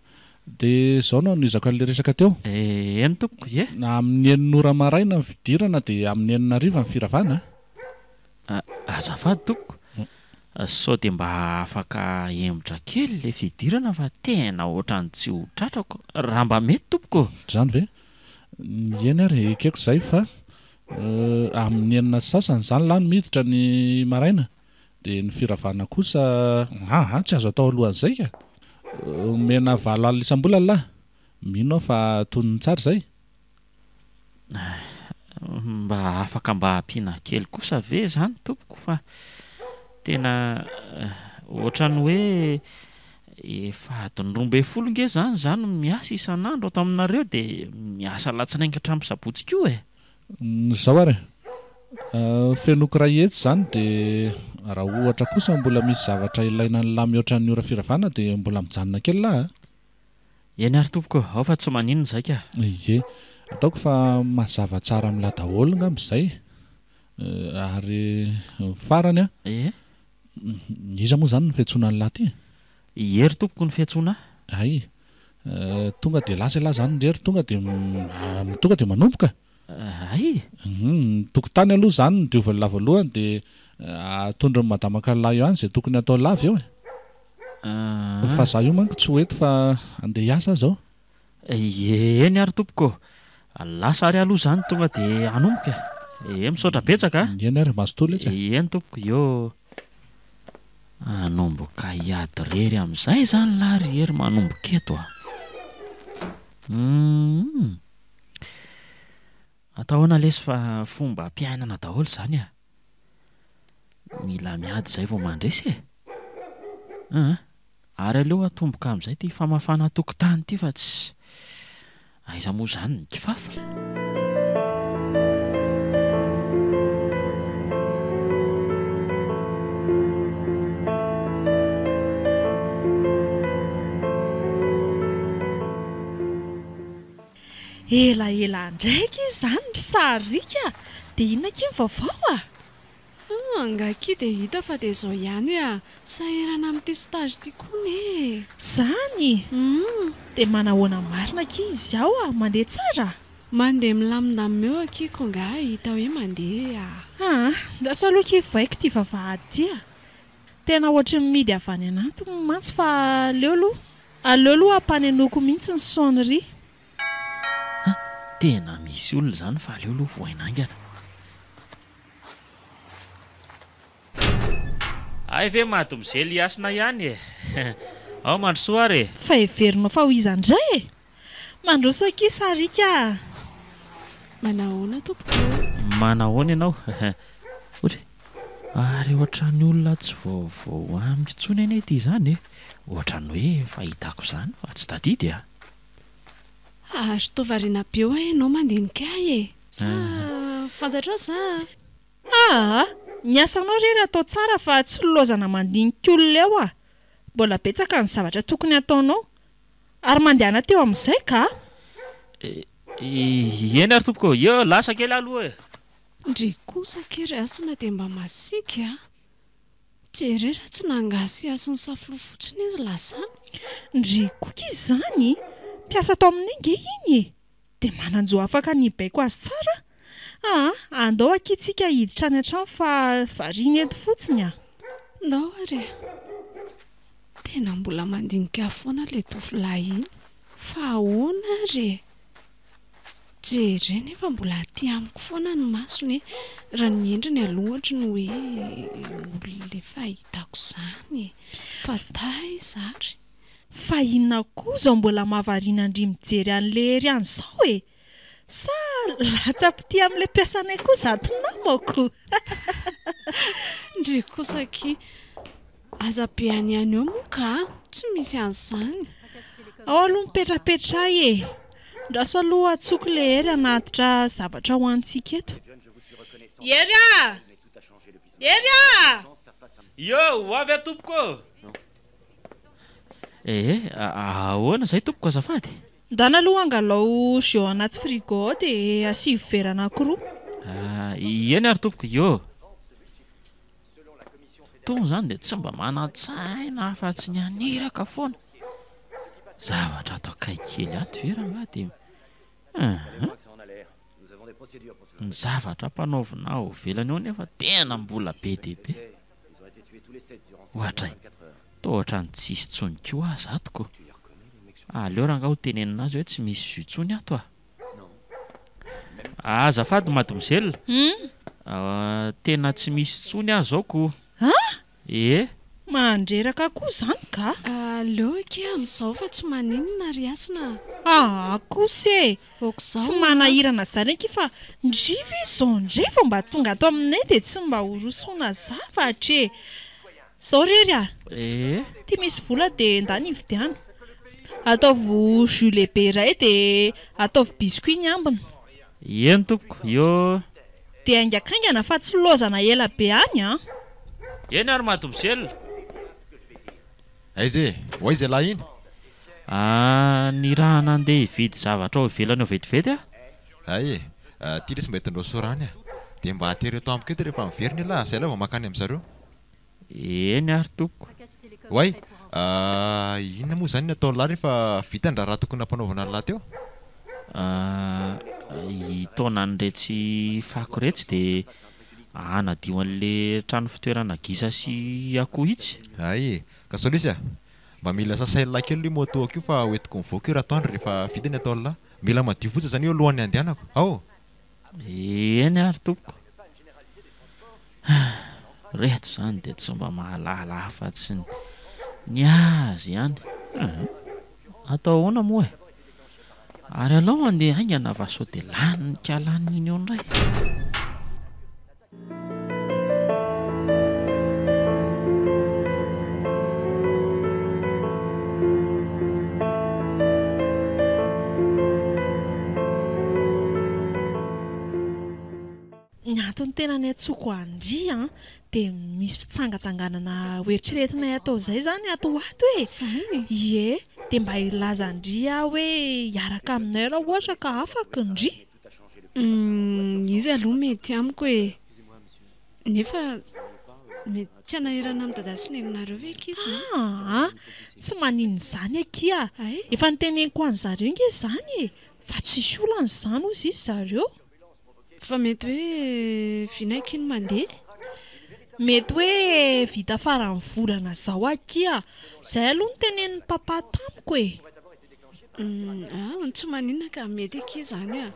dia izao no hanohizako an'ilay resaka teo. Eny tompoko, ie. Amin'ny enina ora maraina ny fidirana dia amin'ny enina hariva ny firavana a! Azafady tompoko, sao dia mba afaka ahemotra kely ilay fidirana fa tena ohatran'ny tsy ho tratrako raha mba mety tompoko ô! Izany ve? Eny ary, ekeko izay fa amin'ny enina sy sasany izany lahy no miditra ny maraina dia ny firavana kosa aa tsy azo atao alohan'izay ka! Omena 8 alina isam-bolana lahy, mino aho fa tonony tsara izay. Mba afaka mba ampiana kely kosa ve izany tompoko fa tena ohatran'ny hoe Efa adiny 12 nge zany za no miasa isan'andro ato aminareo de miasa alatsinainy ka hatramin'ny sabotsy koa e! Zao ary e! Fenoiko iray hetsy izany de raha ohatra kosa mbola misy zavatra ilaina an'lah mihoatra ny ora firavana de mbola mijanona kely lah a! Eny ary tompoko, ao fa tsy maninona izay ka! Ie, ataoko fa mazava tsara amin'lah daholo ngamba izay ary farany an! Ie. Iza moa izany no fiantsoana an'lah ty e? I Hery tompoko no fiantsoana ahy. Hay! Tonga dia lasa elah izany ry Hery, tonga dia tonga dia manomboka. Hay! Ny tokotany aloha izany no diovin'lah voalohany dia atondron'i madama Kala eo ihany izay tokony hatao lah avy eo e. Fa za io manko tsy ho eto fa andeha hiasa aho izao. Eny ary tompoko ô! Lasa ary aloha izany tonga dia hanomboka e! Misaotra betsaka a! Eny ary, mazotoa letsy e! Eny tompoko, io Hanomboka hiady irery amin'izay izany lahy ry Hery manomboka eto a! Humm! Atao ahoana lesy fa fomba-piainana daholo izany a! Mila miady izay vao mandresy e! An! Ary aleo atomboka amin'izay ity famafana tokotany ity fa tsy aiza moa izany ny kifafa? Elaela indray akia izany ry Sariaka a! Dia inona akia ny vaovao a? Ah, angaha akia dia hita fa dia izao ihany ah! Sahirana amin'ity stage ity koa ne e! Zany? Hum! Dia manahoana marina akia izy ao ah? Mandeha tsara? Mandeha milamindamina eo akia ko angaha hita hoe mandeha ah! Aa, andraso aloha akia vohaiko ity vavahady ity ah! Tena ohatry ny mihidy avy any anatiny mantsy fa aleo aloha, aleo aloha ampanenoiko mihitsy ny sonnerie. Ah! Tena misy olona izany fa aleo aloha vohaina haingana. Hay ve madomzely Hasina ihany e! Ao mandrosoa ary e! Fa heverinao fa ho iza indray e! Mandroso akia Sariaka a! Manahoana tompoko ô! Manahoana ianao? Ohatra e! Ary ohatran'ny olona tsy vaovao amiko intsony anie ity izany e! Ohatran'ny hoe efa hitako izany fa tsy tadidy a! Ary toa variana be hoa ianao mandinika ahy e! Sa fantatrao za? Aa! Ny asanao re ry atao tsara fa tsy lozana mandinika olona eo ah! Mbola betsaka ny zavatra tokony hataonao. Ary mandehana teo amin'izay ka! Eny ary tompoko ô! Eo lasa kely aho aloha e! Ndry kosa akia ry Hasina dia mba masiaka a! Jereo raha tsy nangasihasy ny saflo fotsiny izy lasa any. Ndry koky izany! Mpiasa tao aminay nge iny e! Dia manan-jo afaka ny hibaiko azy tsara aho. Aa, andao akia tsika hiditra any an-trano fa variana eto fotsiny a! Ndao ary e! Tena mbola mandinika ahy foana ilay tovolahy iny. Fa ahoana ary e? Jereo nefa mbola aty amiko foana ny masony e! Raha ny endriny aloha ohatry ny hoe olona efa hitako izany e! Fa taiza ary? Fa inona koa izao mbola mahavariana an-dry mijery an'ilay hery any izao e? Sa latsa-pitia amin'ilay mpiasanay koa izato namako? Ndry kosa akia! Aza be any ihany eo moa ka, tsy misy an'izany. Ao aloha mipetrapetra ahy e! Andraso aloha antsoiko ilay Hery hanatitra zavatra ho antsika eto. Hery a! Hery a! Io, ho avy aho tompoko ô! Ee, ahoana izay tompoko azafady? Ndana aloha angalao jus ao anaty frigo ao dia asivo vera anankiroa. Ah, eny ary tompoko, io. Tony izany dia tsy mba manan-tsaina afa-tsy ny haniraka foana. Zavatra ato akaiky kely ato ve rangahy dia Hum. Ny zavatra ampanaovina ao ivelany ao nefa tena mbola be dia be. Ohatray, toa ohatran'ny tsisy intsony koa aza ato ko. Aleo rangahy ho tenenina azy hoe tsy misy jus intsony ato ah. Azafady mademoiselle, tena tsy misy intsony aho izao ko. An? Ee. Mandreraka koa izany ka. Aleo akia amin'izao fa tsy maninona ry Hasina a. Aa kosa e! Aok'izao Tsy a. manahirana izany akia fa ndry ve izao indray vao mba tonga ato aminay dia tsy mba horosoana zavatra e! Izao re ry a! Ee. Ity misy vola dia ndany hividiano. Ataovy jus lehibe iray dia ataovy biscuit ny ambiny. Eny tompoko, io. Dia haingakaingana fa tsy lozana ela be any an! Eny ary mademoiselle. Aiza e? Ho aiza ialahy iny? Ah, nirahana handeha hividy zavatra ao ivelany ao vetivety aho. Hay e! Ity lesy mba itondrao sorany a! Dia mba atero eto amiko eto rehefa miverina ialahy, zay aloha vao mankany amin-jareo. Eny ary tompoko. Oay! Inona moa izany ny ataon'lah rehefa vita ny raharaha tokony nampanaovana an'lah teo? Hitaona an'iretsy fako iretsy dia hanadio an'le trano fitoerana gisa sy akoho itsy. Hay e! Ka sao lesy a! Mba mila sasain'lah kely aloha io moto-ako io fa hoentiko mivoaka io raha atoandro rehefa vita ny ataon'lah. Mila madio fotsiny izany io alohan'ny handehanako. Ao! Eny ary tompoko. Reto izany dia tsy mba mahalala afa-tsy ny azy ihany. Hum. Atao ahoana moa e? Ary alao handeha haingana fa sao dia lanin'ny kalaniny eo indray. Ny antony tena niantsoako an-dry an, dia misy fitsangatsanganana hoeritreretinay atao izay izany ato ho ato e! Izany? Ie, dia mba hilaza an-dry aho hoe hiaraka aminay raha ohatra ka afaka ndry. Humm, izy aloha mety amiko e! Nefa mety tsy hanahirana amin'i Dada sy Neninareo ve akia izany? Aa, tsy maninona izany akia! Hay? Efa noteneniko an'zareo nge izany e! Fa tsisy olana izany hozy izy zareo. Fa mety hoe vina akia ny mandeha? Mety hoe vita faran'ny volana izao akia. Izay aloha no tenenin'i Papa tamiko e. Ah, tsy maninona ka, mety akia izany ah.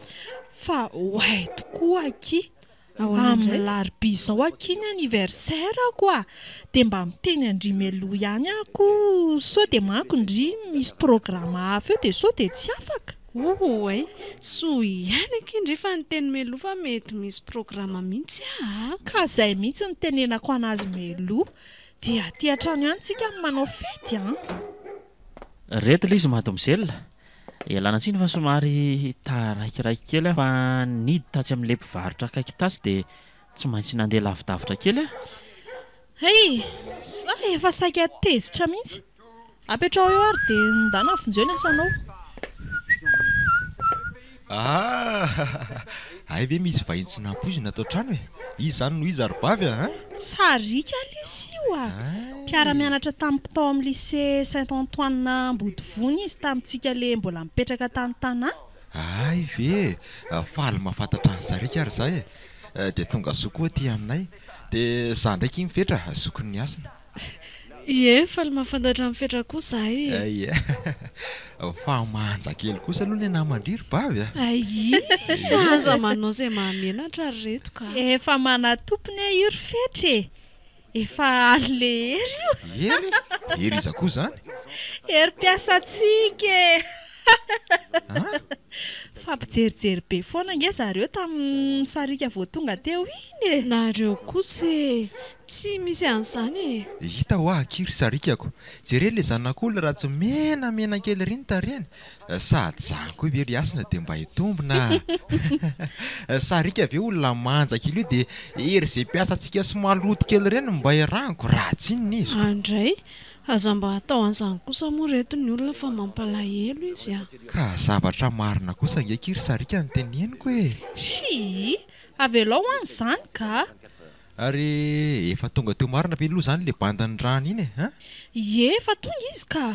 Fa oay tokoa akia. Ahoana Amin'ny indray? larobia izao akia ny anniversaire-ko ah. Dia mba miteny an-dry mialoha ihany aho koa sao dia manko ndry misy programa hafa eo dia sao dia tsy afaka. Oay, soa ihany akia ndry fa niteny mialoha fa mety misy programa mihitsy aa. Ka zay mihitsy no tenenako anazy mialoha. Dia aty an-trano ihany tsika no manao fety an! Reto ilay izy mademoiselle, ialana tsiny fa somary taraikiraiky kely aho fa nidy tatsy amin'ilay mpivarotra akaiky tatsy dia tsy maintsy nandeha lavidavitra kely aho. Hay! Za efa saika tezitra mihitsy. Apetraho eo ary dia ndana vonjeo ny asanao. Ah! Hay ve misy vahiny tsy nampoizina ato an-trano e! Iza izany no iza ry bavy a! An? Sariaka lesy io a! Mpiara-mianatra tamiko tao amin'ny lycée Saint Antoine Ambodivona izy tamintsika le mbola nipetraka tany Tana. Hay ve e! Faly mahafantatra an'i Sariaka ary za e! Dia tonga soa koa aty aminay. Dia za ndraiky iny Fetra, zokin'i Hasina. Ie, faly mahafantatra an'i Fetra koa za e. Ie. Fa manja kely kosa aloha ilay naman-dry ry bavy a. Aii, aza manao izay mahamenatra ry reto ka. Efa manatompony e io ry Fetra e. Efa an'le Hery io. Hery? Hery iza koa izany? Hery mpiasantsika e. An? Fampijerijery be foana ange zareo tamin'ny sariaka vao tonga teo iny e. Nareo kosa e! Tsy misy an'izany e! Hita hoa akia ry sarikako. Jereo le zanak'olona raha tsy menamena kely ry ny tarehiny. Sady zany koa ve ry Hasina dia mba hitombina a! Sariaka ve olona manja kely io dia ery ze mpiasantsika sy maloto kely ireny no mba iarahako raha tsy inona izy ko. Andray! Aza mba atao an'izany kosa moa reto ny olona fa mampalahelo izy a! Ka zavatra marina kosa ange akia ry Sariaka no teneniko e! Shii! Avelao any izany ka! Ary efa tonga teo marina ve aloha izany le bandy nirahana iny e? An? Ie, efa tonga izy ka!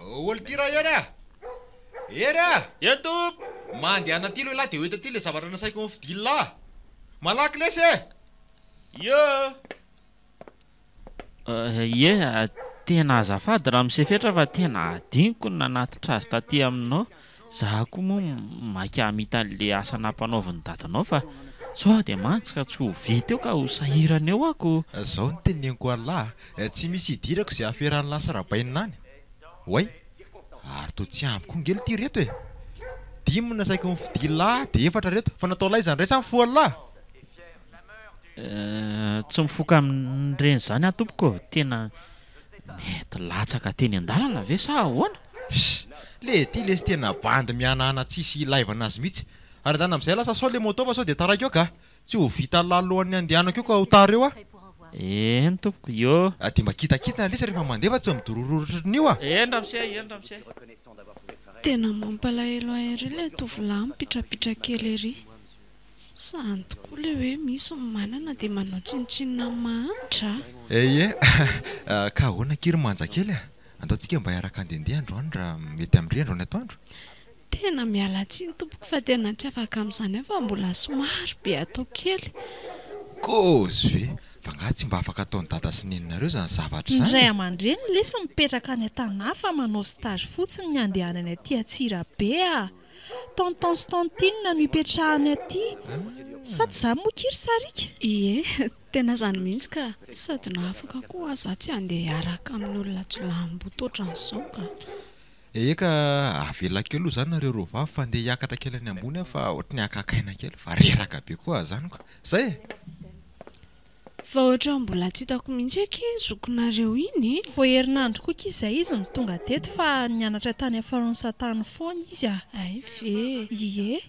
Ol ty raha Hery a! Hery a! Eto! Mandehana aty aloha elah dia ho eto aty le zavatra nasaiko nifidian'lah! Malaky lesy e! Ie! Ie, tena azafady ramose Fetra fa tena adinoko ny nanatitra azy taty aminao. Za koa moa maika hamita an'le asa nampanaovin'i dadanao fa sao dia mantsy ka tsy ho vita eo ka ho sahirana eo aho ko. Zao no teneniko an'lah a, tsy misy idirako ze aferan'lah sy Rabainina any. Oay! Ary toa tsy ampy koa nge lty reto e! Dimy no nasaiko nifidian'lah dia efatra reto, fa natao laiza ndray sa nifohan'lah? Tsy mifoka amin'ireny izany aho tompoko ô! Tena mety latsaka teny an-dalana ve sa ahoana? Ssy! Le ty lesy tena bandy mihanahana tsisy ilaivana azy mihitsy! Ary andana amizay lasa sao le moto fa sao dia taraiky eo ka! Tsy ho vita lalohan'ny andehanako eo ka ho tara eo aho! Eny tompoko, io! Dia mba kitakitana lesy rehefa mandeha fa tsy midorororo ohatran'io ah! Eny ramose, eny ramose! Tena mampalahelo ahy ery ilay tovolahy mipitrapitra kely ery. Zany tokoa le hoe misy ny manana dia manao tsinontsinona ny mahantra a! Ie, ka ahoana akia ry manja kely a? Andao tsika mba hiaraka handehandeha androany raha mety amin-dry androany atoandro? Tena miala tsiny tompoko fa tena tsy afaka amin'izany aho fa mbola somary be atao kely. Kôzy ve? Fa angaha tsy mba afaka ataon'i dada sy neninareo izany zavatra Ny izany ray e? aman-dreniny lesy mipetraka any an-tanà fa manao stage fotsiny ny andehanany aty Antsirabe a! Tonton sy tontine no ipetrahany aty. Sa tsy zany moa ki ry Sariaka? Ie, tena zany mihitsy ka. Sady na afaka koa aza za tsy handeha hiaraka amin'ny olona jiolahimboto ohatran'izao ka. Eka, avelako eo aloha zany nareo roa vavy fa andeha hiakatra kely any ambony aho fa ohatry ny haka aina kely fa reraka be koa aho zany ko. Zay e! Fa ohatran'ny mbola tsy hitako mihitsy akia iny zokinareo iny e! Vao herinandro koa akia izay izy no tonga teto fa nianatra tany France tany foana izy a! Hay ve? Ie.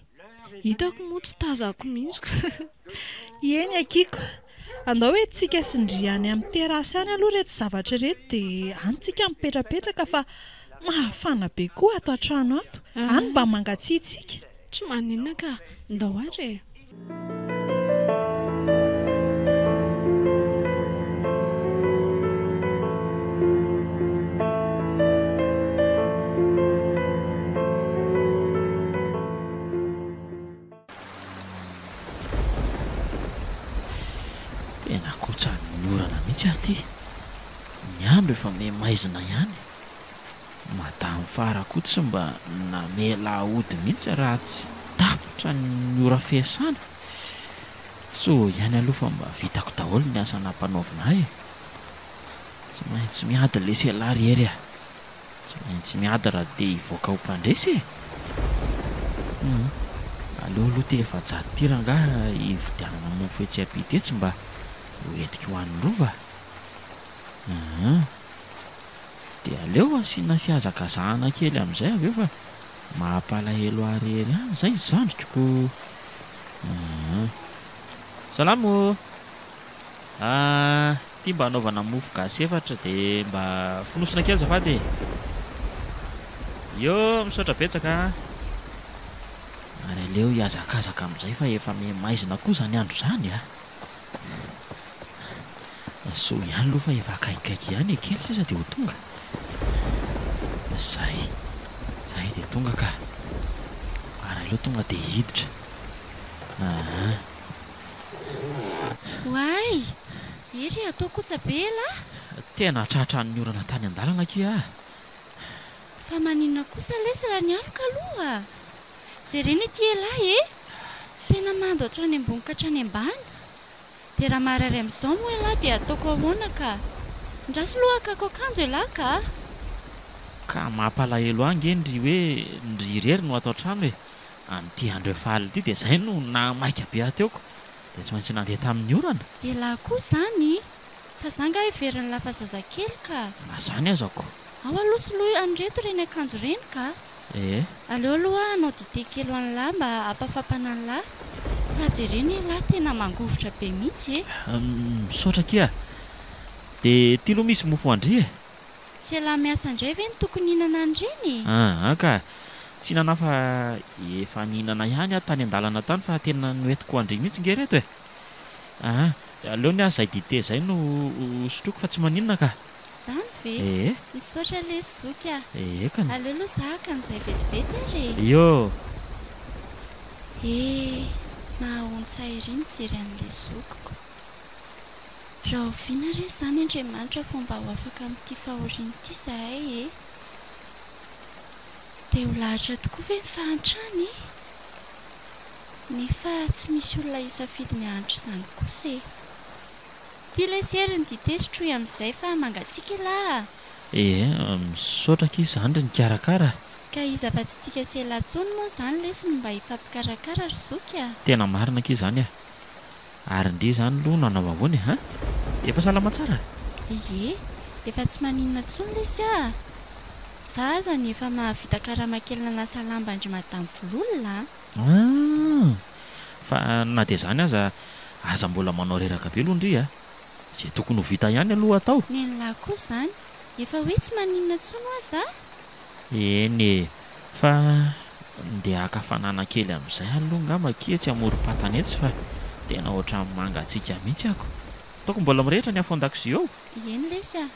Hitako moa tsy tazako mihitsy ko. Eny akia ko. Andao entintsika sy ndry any amin'ny terrasse any aloha ireto zavatra ireto dia any tsika mipetrapetraka fa mafana be koa ato an-trano ato. Any mba mangatsiatsiaka. Tsy maninona ka, ndao ary e! Tena kotsan'ny orana mihitsy aho ity. Ny andro efa miha-maizina ihany. Madame Fara koa tsy mba namela hody mihitsy raha tsy tapitra ny ora fiasana. Soa ihany aloha fa mba vitako daholo ny asa nampanaovina ahy e. Tsy maintsy miady lesy ialahy ry Hery a. Tsy maintsy miady raha te hivoaka ho mpandresy e. Hum, aleo aloha ity 400 ity rangahy hividianana mofo etsy ampita etsy mba ho entiko ho an'ny rova. Hum. Dia aleo asiana fihazakazahana kely amin'izay avy eo fa mampalahelo ahy irery ihany izay ny zandriko ko aa. Salama ô! Ah, ity mba anaovana mofo gasy efatra dia mba fonosina kely azafady e! Io, misaotra betsaka a! Ary aleo hihazakazaka amin'izay fa efa miha-maizina koa izany andro izany a! Soa ihany aloha fa efa akaikikaiky ihany e, kely sisa dia ho tonga. Zay, zay dia tonga ka. Ary aleo tonga dia hiditra. Aa. Oay! Hery atao kotsa be elah! Tena tratran'ny orana tany an-dalana akia ah! Fa maninona kosa lesy raha nialoka aloha? Jerena ity elah e! Tena mando hatrany ambony ka hatrany ambany. Dia raha marary amin'izao moa elah dia ataoko ahoana ka? Ndraso aloha hakako akanjo elah ka! Ka mampalahelo ahy nge ndry hoe ndry irery no ato an-trano e! Amin'ity andro efa alina ity dia izay no nahamaika be ahy teo ko! Dia tsy maintsy nandeha tamin'ny orana. Elah koa izany! Fa za nga heverin'lah fa zazakely ka! Na izany aza ko! Ao aloha soloy an'ireto ireny akanjo ireny ka! Ee. Aleo aloha aho hanao dite kely ho an'lah mba hampafampana an'lah fa jerena elah tena mangovitra be mihitsy e! Misaotra akia. Dia ity aloha misy mofo an-dry e! Tsy elah miasa indray ve no tokony hihinana an'ireny e? Aa ka! Tsy hinana fa efa nihinana ihany aho tany an-dalana tany fa tena noentiko ho an-dry mihitsy nge ireto e! Aa aleo ny ahy izay dite izay no sotroiko fa tsy maninona ka! Izany ve? Ee. Misaotra lesy zoky a! Ee kany. Aleo aloha za haka an'izay vetivety ary e! Io! Ee, mahaontsa ery mijery an'ilay zokiko. Rahoviana re izany Andriamanitra vao mba ho afaka amin'ity fahoriana ity izahay e? Dia ho lahatra tokoa ve ny fahantrana e? Nefa tsy misy olona hisafidy ny hahantra izany kosa e! Ty lesy hery ny dite sotroy amin'izay fa mangatsiaka elah a! Ee, misaotra akia zandry nikarakara a! Ka iza afa-tsy tsika sy elah tsony moa izany lesy no mba hifampikarakara ry zoky a! Tena marina akia izany a! Ary ndry izany aloha nanao ahoana e ha? Efa salama tsara? Ie, efa tsy maninona tsony lesy a! Za azany efa mahavita karama kely nanasa lamba an-dry madame Vololona a! Ah! Fa na dia izany aza, aza mbola manao reraka be aloha ndry a! Izay tokony ho vita ihany aloha atao. Nen'lah koa izany, efa hoe tsy maninona intsony hoa za? Eny e! Fa ndeha haka hafanana kely amin'izay aloha angamba akia etsy amorom-patana etsy fa tena ohatran'ny mangatsiaka mihitsy ako. Ataoko mbola mirehitra ny afo an-dakozia ao? Eny lesy a!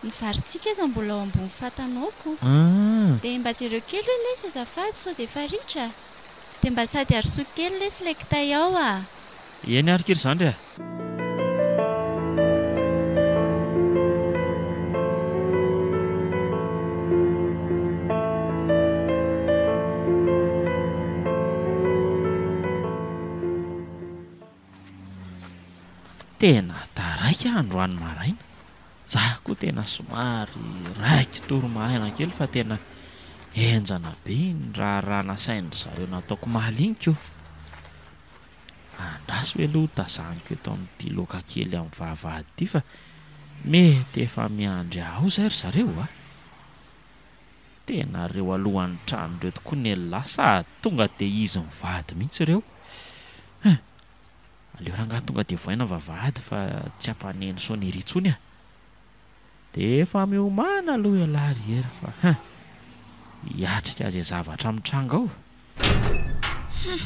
Ny varintsika aza mbola ao ambony fatana ao ko. Dia mba jereo kely hoe lesy azafady sao dia efa ritra a! Dia mba sady arosoy kely lesy ilay kitay ao a! Eny ary ky ry zandry a! Tena taraiky aho androany maraina. Za koa tena somary raiki-tory maraina kely fa tena henjana be iny raharaha nasain-dry zareo nataoko omaly iny ko. Andraso ve aloha tazaniko eto amin'ity loaka kely amin'ny vavahady ity fa mety efa miandry ahy ao izay ry zareo a! Tena reo alohan'ny trano ireo tokoa ny elah sady tonga dia izy mivady mihitsy ireo. Hein! Aleo rangahy tonga dia vohaina vavahady fa tsy hampaneno sonnerie intsony a! Dia efa miomàna aloha ialahy ry Hery fa hein! Hiatrika izay zavatra mitranga ao. Hum!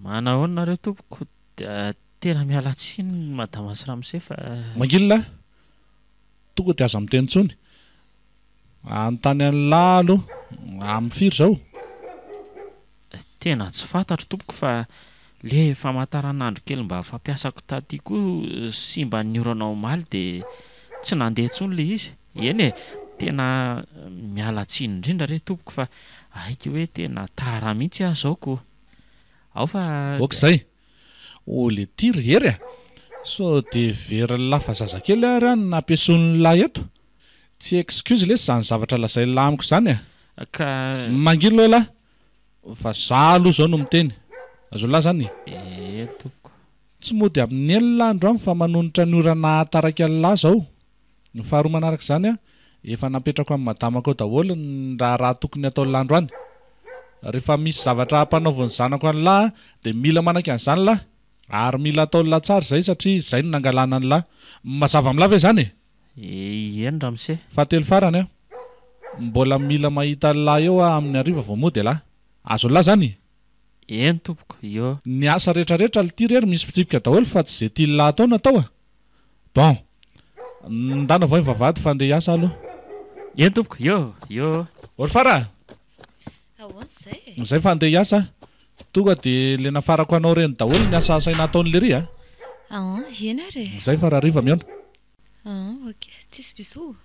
Manahoana nareo tompoko? Tena miala tsiny madama sy ramose fa. Mangilina a! Tonga dia aza miteny intsony. Anontany an'lah aloha, amin'ny firy izao? Tena tsy fantatro tompoko fa le famataranandro kely mba fampiasako taty koa simba ny orana omaly de tsy nandeha intsony le izy. Eny e, tena miala tsiny indrindra re tompoko fa aiky hoe tena tara mihitsy aho zao ko. Ao fa. Ok izay. Oh le ty ry Hery a! Sao de verin'lah fa zazakely ary aho no nampieson'lah eto? Tsy excuse lesy zany zavatra lazain'lah amiko zany a! Ka. Mangina aloha elah fa za aloha zao no miteny. Azon'lah zany? Eny tompoko. Tsy mody amin'ny enina andro any fa manonitra ny ora nahataraiky an'lah zao. Ny faharoa manaraka izany an, efa napetrako amin'ny madamako ao daholo ny raharaha tokony hataon'lah androany. Rehefa misy zavatra ampanaovin'ny zanako an'lah dia mila manaiky an'izany lah. Ary mila ataon'lah tsara izay satria izay no nangalana an'lah. Mazava amin'lah ve izany e? Eny ramose. Fahatelo farany an, mbola mila mahita an'lah eo aho amin'ny hariva vao mody elah. Azon'lah izany? Eny tompoko, io. Ny asa retraretra lty re ry misy fitsipika daholo fa tsy ze tian'lah atao no atao a! Bon! Ndana vao hivavahady fa andeha hiasa aloha. Eny tompoko, io, io. Orfara a! Ahoana izay e? Zay fa andeha hiasa aho. Tonga dia le nafarako anao ireny daholo ny asa asaina ataon'i lery a! An, eny ary e! Zay fa rahariva mihaona. An, ok. Tsisy bisous?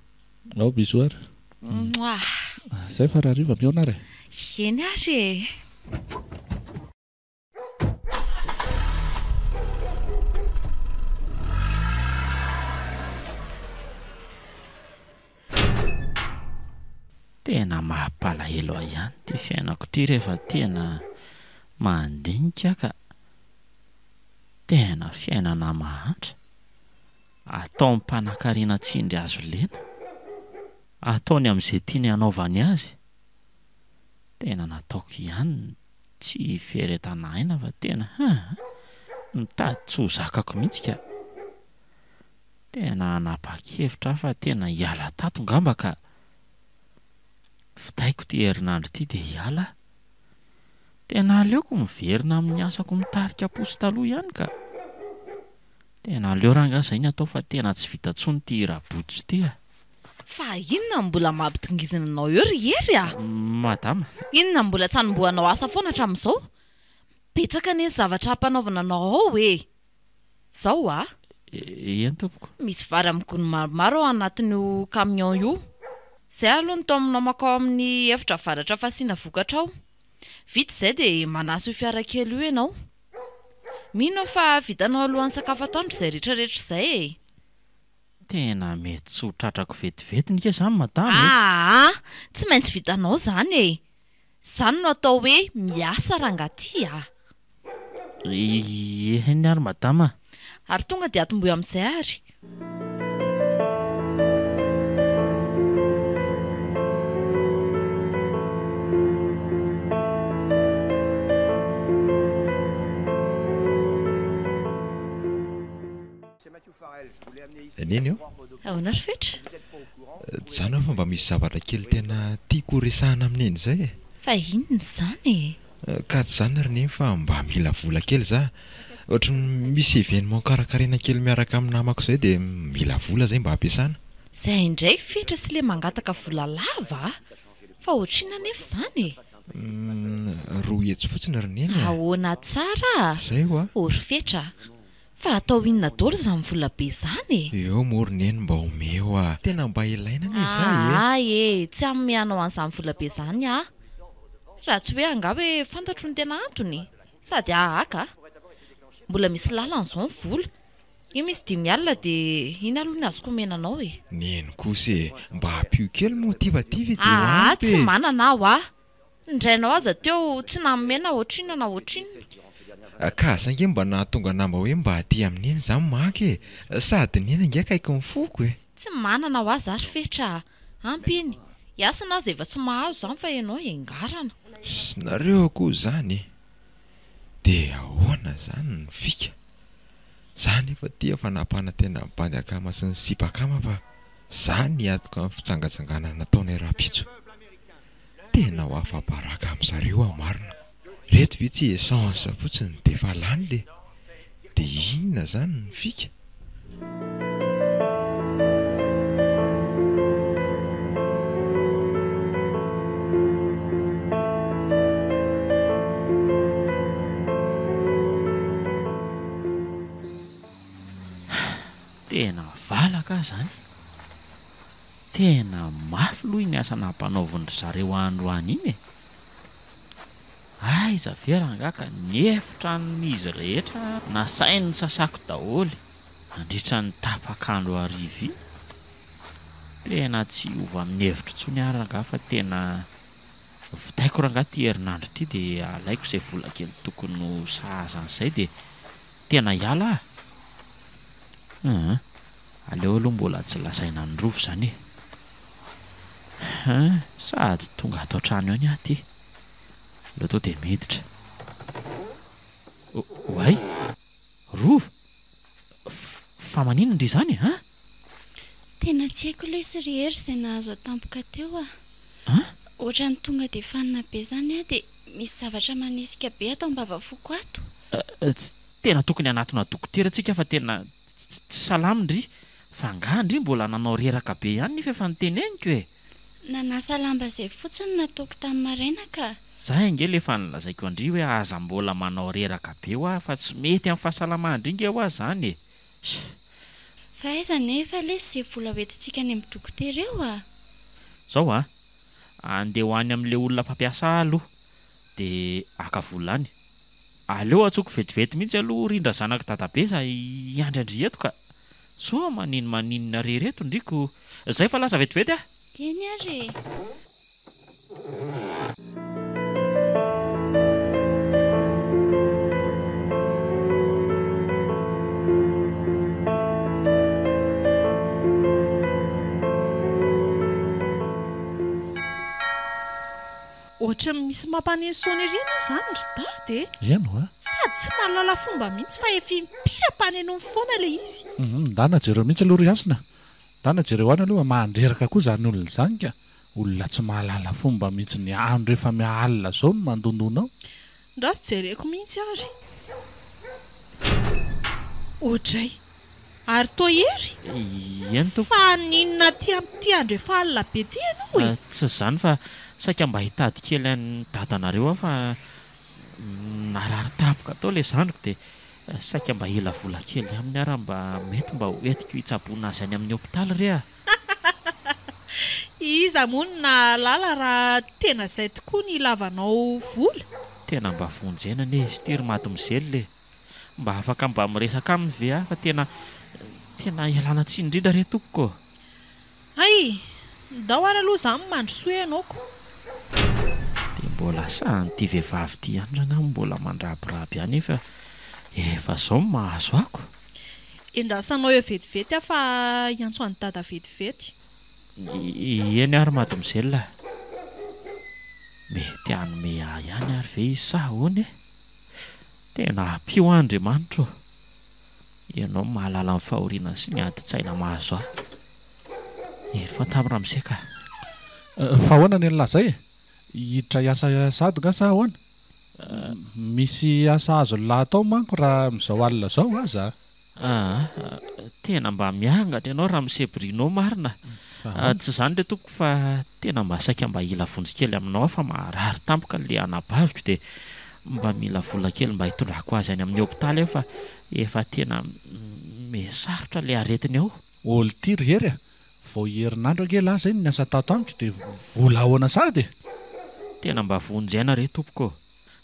Ao bisous ary. Mouah! Zay fa rahariva mihaona ary e! Eny ary e! Tena mampalahelo ahy ihany ity fiainako ity rehefa tena mandinika aho ka. Tena fiainana mahantra. Ataon'ny mpanankarena tsindry hazo lena. Ataony amin'izay tiany hanaovany azy. Tena nataoko ihany ny tsy hiferetana aina fa tena haa mitady tsy ho zakako mihitsy ka. Tena hanapa-kevitra aho fa tena hiala tato ngamba ka. Vitaiko ity herinandro ity dia hiala aho. Tena aleoko miverina amin'ny asako mitarika posy taloha ihany ka. Tena aleo rangahy izay ny atao fa tena tsy vita intsony ity hira-bototra ity a. Fa inona no mbola mampitongizina anao eo ry Hery a? Madama. Inona no mbola tsy anombohanao asa foana hatramin'izao? Betsaka anie ny zavatra ampanaovina anao ao e! Zao a! Eny tompoko. Misy vary amin'ny gony maromaro ao anatin'io camion io. Izay aloha no taominao mankao amin'ny efitra avaratra fasiana vokatra ao. Vita izay dia manasa io fiara kely io ianao. Mino aho fa vitanao alohan'ny sakafo atoandro izay rehetrarehetra izay e! Tena mety tsy ho tratrako vetivety nge izany madama e! Aa! Tsy maintsy vitanao izany e! Izany no atao hoe miasa rangahy ty a! Eny ary madama a! Ary tonga dia atombohy amin'izay ary. Neny ô! Ahoana ry Fetra? Zany aho fa mba misy zavatra kely tena tiako ho resahana amin'i Neny izay e! Fa inona izany e? Ka tsy izany ry Neny fa mba mila vola kely za. Ohatry ny misy événement karakaraina kely miaraka amin'ny namako izay dia mila vola zay mba hampiasana. Zay indray Fetra tsy le mangataka vola lava a! Fa ohatrinona anefa izany e? 200 fotsiny ry Neny a! Ahoana tsara a! Zay hoa! Ô ry Fetra a! Fa atao inona daholo izany vola be izany e? Eo moa ry Neny mba omeo a! Tena mba ilaina anie izay e! Aa e! Tsy hanome anao an'izany vola be izany aho. Raha tsy hoe angaha hoe fantatro ny tena antony? Sady aa ka! Mbola misy lalana izao ny vola. Io misy 50 alina dia iny aloha ny azoko omena anao e! Neny kosa e! Mba ampio kely moa ity fa ity ve dia ho Aa ampy tsy e! manana aho a! Ny rainao aza teo tsy nanome na ohatrinona na ohatrinona. Ka asa ange mba nahatonga anah mba hoe mba aty amin'i Neny za maka e! Sady Neny ange akaiky ny foko e! Tsy manana ho ahy za ry Fetra a! Ampy iny! I Hasina aza efa tsy mahazo izany fa ianao engarana. Ss nareo akoho zany e! De ahoana zany ny fika? Za nefa ty efa nampanantena ny bandy akama sy ny sipa akama fa za niatoka ny fitsangatsanganana nataonay rahampitso. Tena ho afa-baraka amin zareo aho marina. Reto ve tsy essence fotsiny de efa lany le. De inona zany ny fika? Tena valaka aho zany. Tena mafy loha iny asa nampanaovin-dry zareo androany iny e! Aiza ve rangahy ka ny efitranon'izy rehetra nasainy nisasako daholo nandritra ny tapak'andro hariva iny? Tena tsy hiova amin'ny hevitro intsony aho rangahy fa tena vitaiko rangahy ity herinandro ity dia alaiko izay vola kely tokony ho sahaza an'izay dia tena hiala aho! Hum. Aleo aloha mbola tsy lazaina an'i Rova izany e! Hein, sady tonga ato an-trano ihany aho ity. Aleo tonga dia miditra. Oay! Rova! Fa maninona ndry izany e? Hein? Tena tsy haiko lesy ry Hery izay nahazo ahy tampoka teo a! Hein? Ohatran'ny tonga dia fanina be izany aho dia misy zavatra manesika be ato am-bavafoko ato. Tena tokony hanatona dokotera tsika fa tena tsy salama ndry, fa angaha ndry mbola nanao reraka be ihany nefa efa noteneniko e! Nanasa lamba izay fotsiny no nataoko tamin'ny maraina ka. Za ange le efa nolazaiko an-dry hoe aza mbola manao reraka be hoa fa tsy mety amin'ny fahasalaman-dry nge hoa zany e! Fa aiza anefa lesy izay vola hoentintsika any amin'ny dokotera eo a! Zao a! Andeha ho any amin'le olona mpampiasa ahy aloha de haka vola any. Aleo antsoiko vetivety mihitsy aloha rindra zanak'i dadabe za hiandry an-dry eto ka! Soa manino maninona re reto ndry ko! Zay fa lasa vetivety ah! Eny ary e! Ohatran'ny misy mampaneno sonnerie anie izany ry dada e! Eny oa. Sady tsy mahalala fomba mihitsy fa efa impiry ampanenoiny foana ilay izy. Ndana jereo mihitsy aloha ry Hasina. Ndana jereo any aloha, mandreraka koa izany olona izany ka. Olona tsy mahalala fomba mihitsy ny andro efa miha-alina izao no mandondona ao. Ndraso jereko mihitsy ary. Oadray! Ary toa hery? Eny tompoko. Fa haninona aty amin'ity andro efa alina be ity ianao e? Tsy izany fa saika mba hitady kely an'i dadanareo aho fa narary tampoka tao ilay zandriko dia saika mba hila vola kely aminy aho raha mba mety mba ho entiko hitsaboana azy any amin'ny hopitaly re a! Iza moa no nahalala raha tena izay tokoa ny ilavanao vola? Tena mba vonjena anie izy ity ry mademoiselle e! Mba afaka mba miresaka aminy ve aho fa tena tena ialana tsiny indrindra re tompoko ô! Hay! Ndao ary aloha za mandrosoa ianao ko! Dia mbola sahan'ity vehivavy ity ihany rangahy mbola mandrabiraby ahy nefa efa zao no mahazo ako. Endrasanao eo vetivety aho fa hiantso an'i dada vetivety. Eny ary mademoiselle a! Mety hanome ahy ihany ary ve izy sa ahoana e? Tena ampio aho Andriamanitra ô! Ianao no mahalala ny fahoriana sy ny adin-tsaina mahazo ahy. Hery fantamo ramose ka. Fa ahoana ny an'lah zay e? Hiditra hiasa sahady nga sa ahoana? Misy asa azon'lah atao manko raha amin'izao alina izao aza a! Aa, tena mba miangatra ianao ramose Bruno marina a! Tsy izany re tompoko fa tena mba saika mba hila vonjy kely aminao aho fa marary tampoka le anabaviko dia mba mila vola kely mba hitondrako azy any amin'ny hopitaly aho fa efa tena me sarotra le aretiny ao. Ol ty ry Hery a! Vao herinandro ange lah zay no niasa tato amiko dia vola ahoana sahady e? Tena mba vonjy aina re tompoko ô!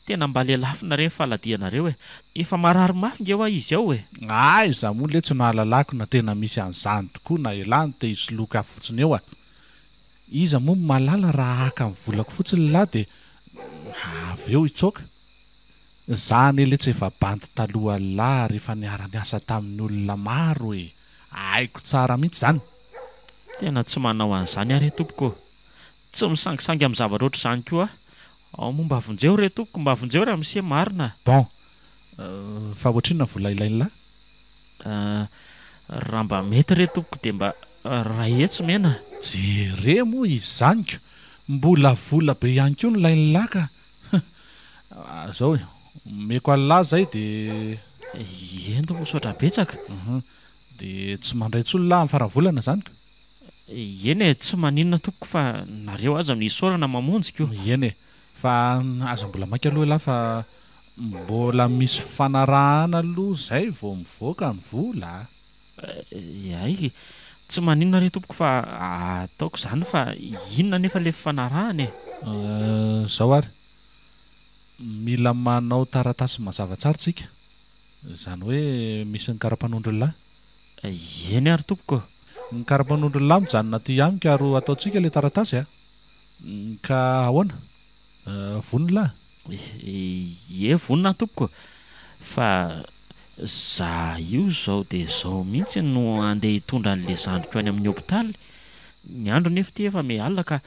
Tena mba lelafina re ny faladianareo e! Efa marary mafy nge hoa izy ao e! Aiza moa letsy no ahalalako na tena misy an'izany tokoa na elah no te hisoloky ahy fotsiny eo a! Iza moa no mahalala raha haka ny volako fotsiny lah dia avy eo hitsoaka? Za anie letsy efa bandy taloha lah ary efa niara-niasa tamin'ny olona maro e! Haiko tsara mihitsy zany! Tena tsy manao an'izany aho re tompoko ô! Tsy misangisangy amin'ny zavatra ohatr'izany koa aho. Ao moa mba vonjeo re tompoko, mba vonjeo ramose marina a! Bon, fa ohatrinona vola ilain'lah? Raha mba mety re tompoko dia mba ray hetsy mena. Jere moa izany ko! Mbola vola be ihany koa no ilain'lah ka! Zao e, omeko an'lah zay dia. Eny tompoko, misaotra betsaka. Dia tsy mandray intsony lah amin'ny faran'ny volana zany ko! Eny e, tsy maninona tompoko fa nareo aza no isaorana mamonjy ko. Eny e, fa aza mbola maika aloha elah fa mbola misy fanarahana aloha zay vao mivoaka ny vola a. Hay, tsy maninona re tompoko fa ataoko izany fa inona anefa le fifanarahana e? Zao ary, mila manao taratasy mazava tsara tsika, izany hoe misy ny kara-panondron'lah. Eny ary tompoko. Ny kara-panondron'ny lahy mijanona aty amiko ary ho ataontsika ilay taratasy a! Ka ahoana? Vonona lahy? Ie vonona aho tompoko fa za io zao dia zao mihitsy no andeha hitondra an'le zandriko any amin'ny hopitaly, ny andro nefa ity efa miha-alina ka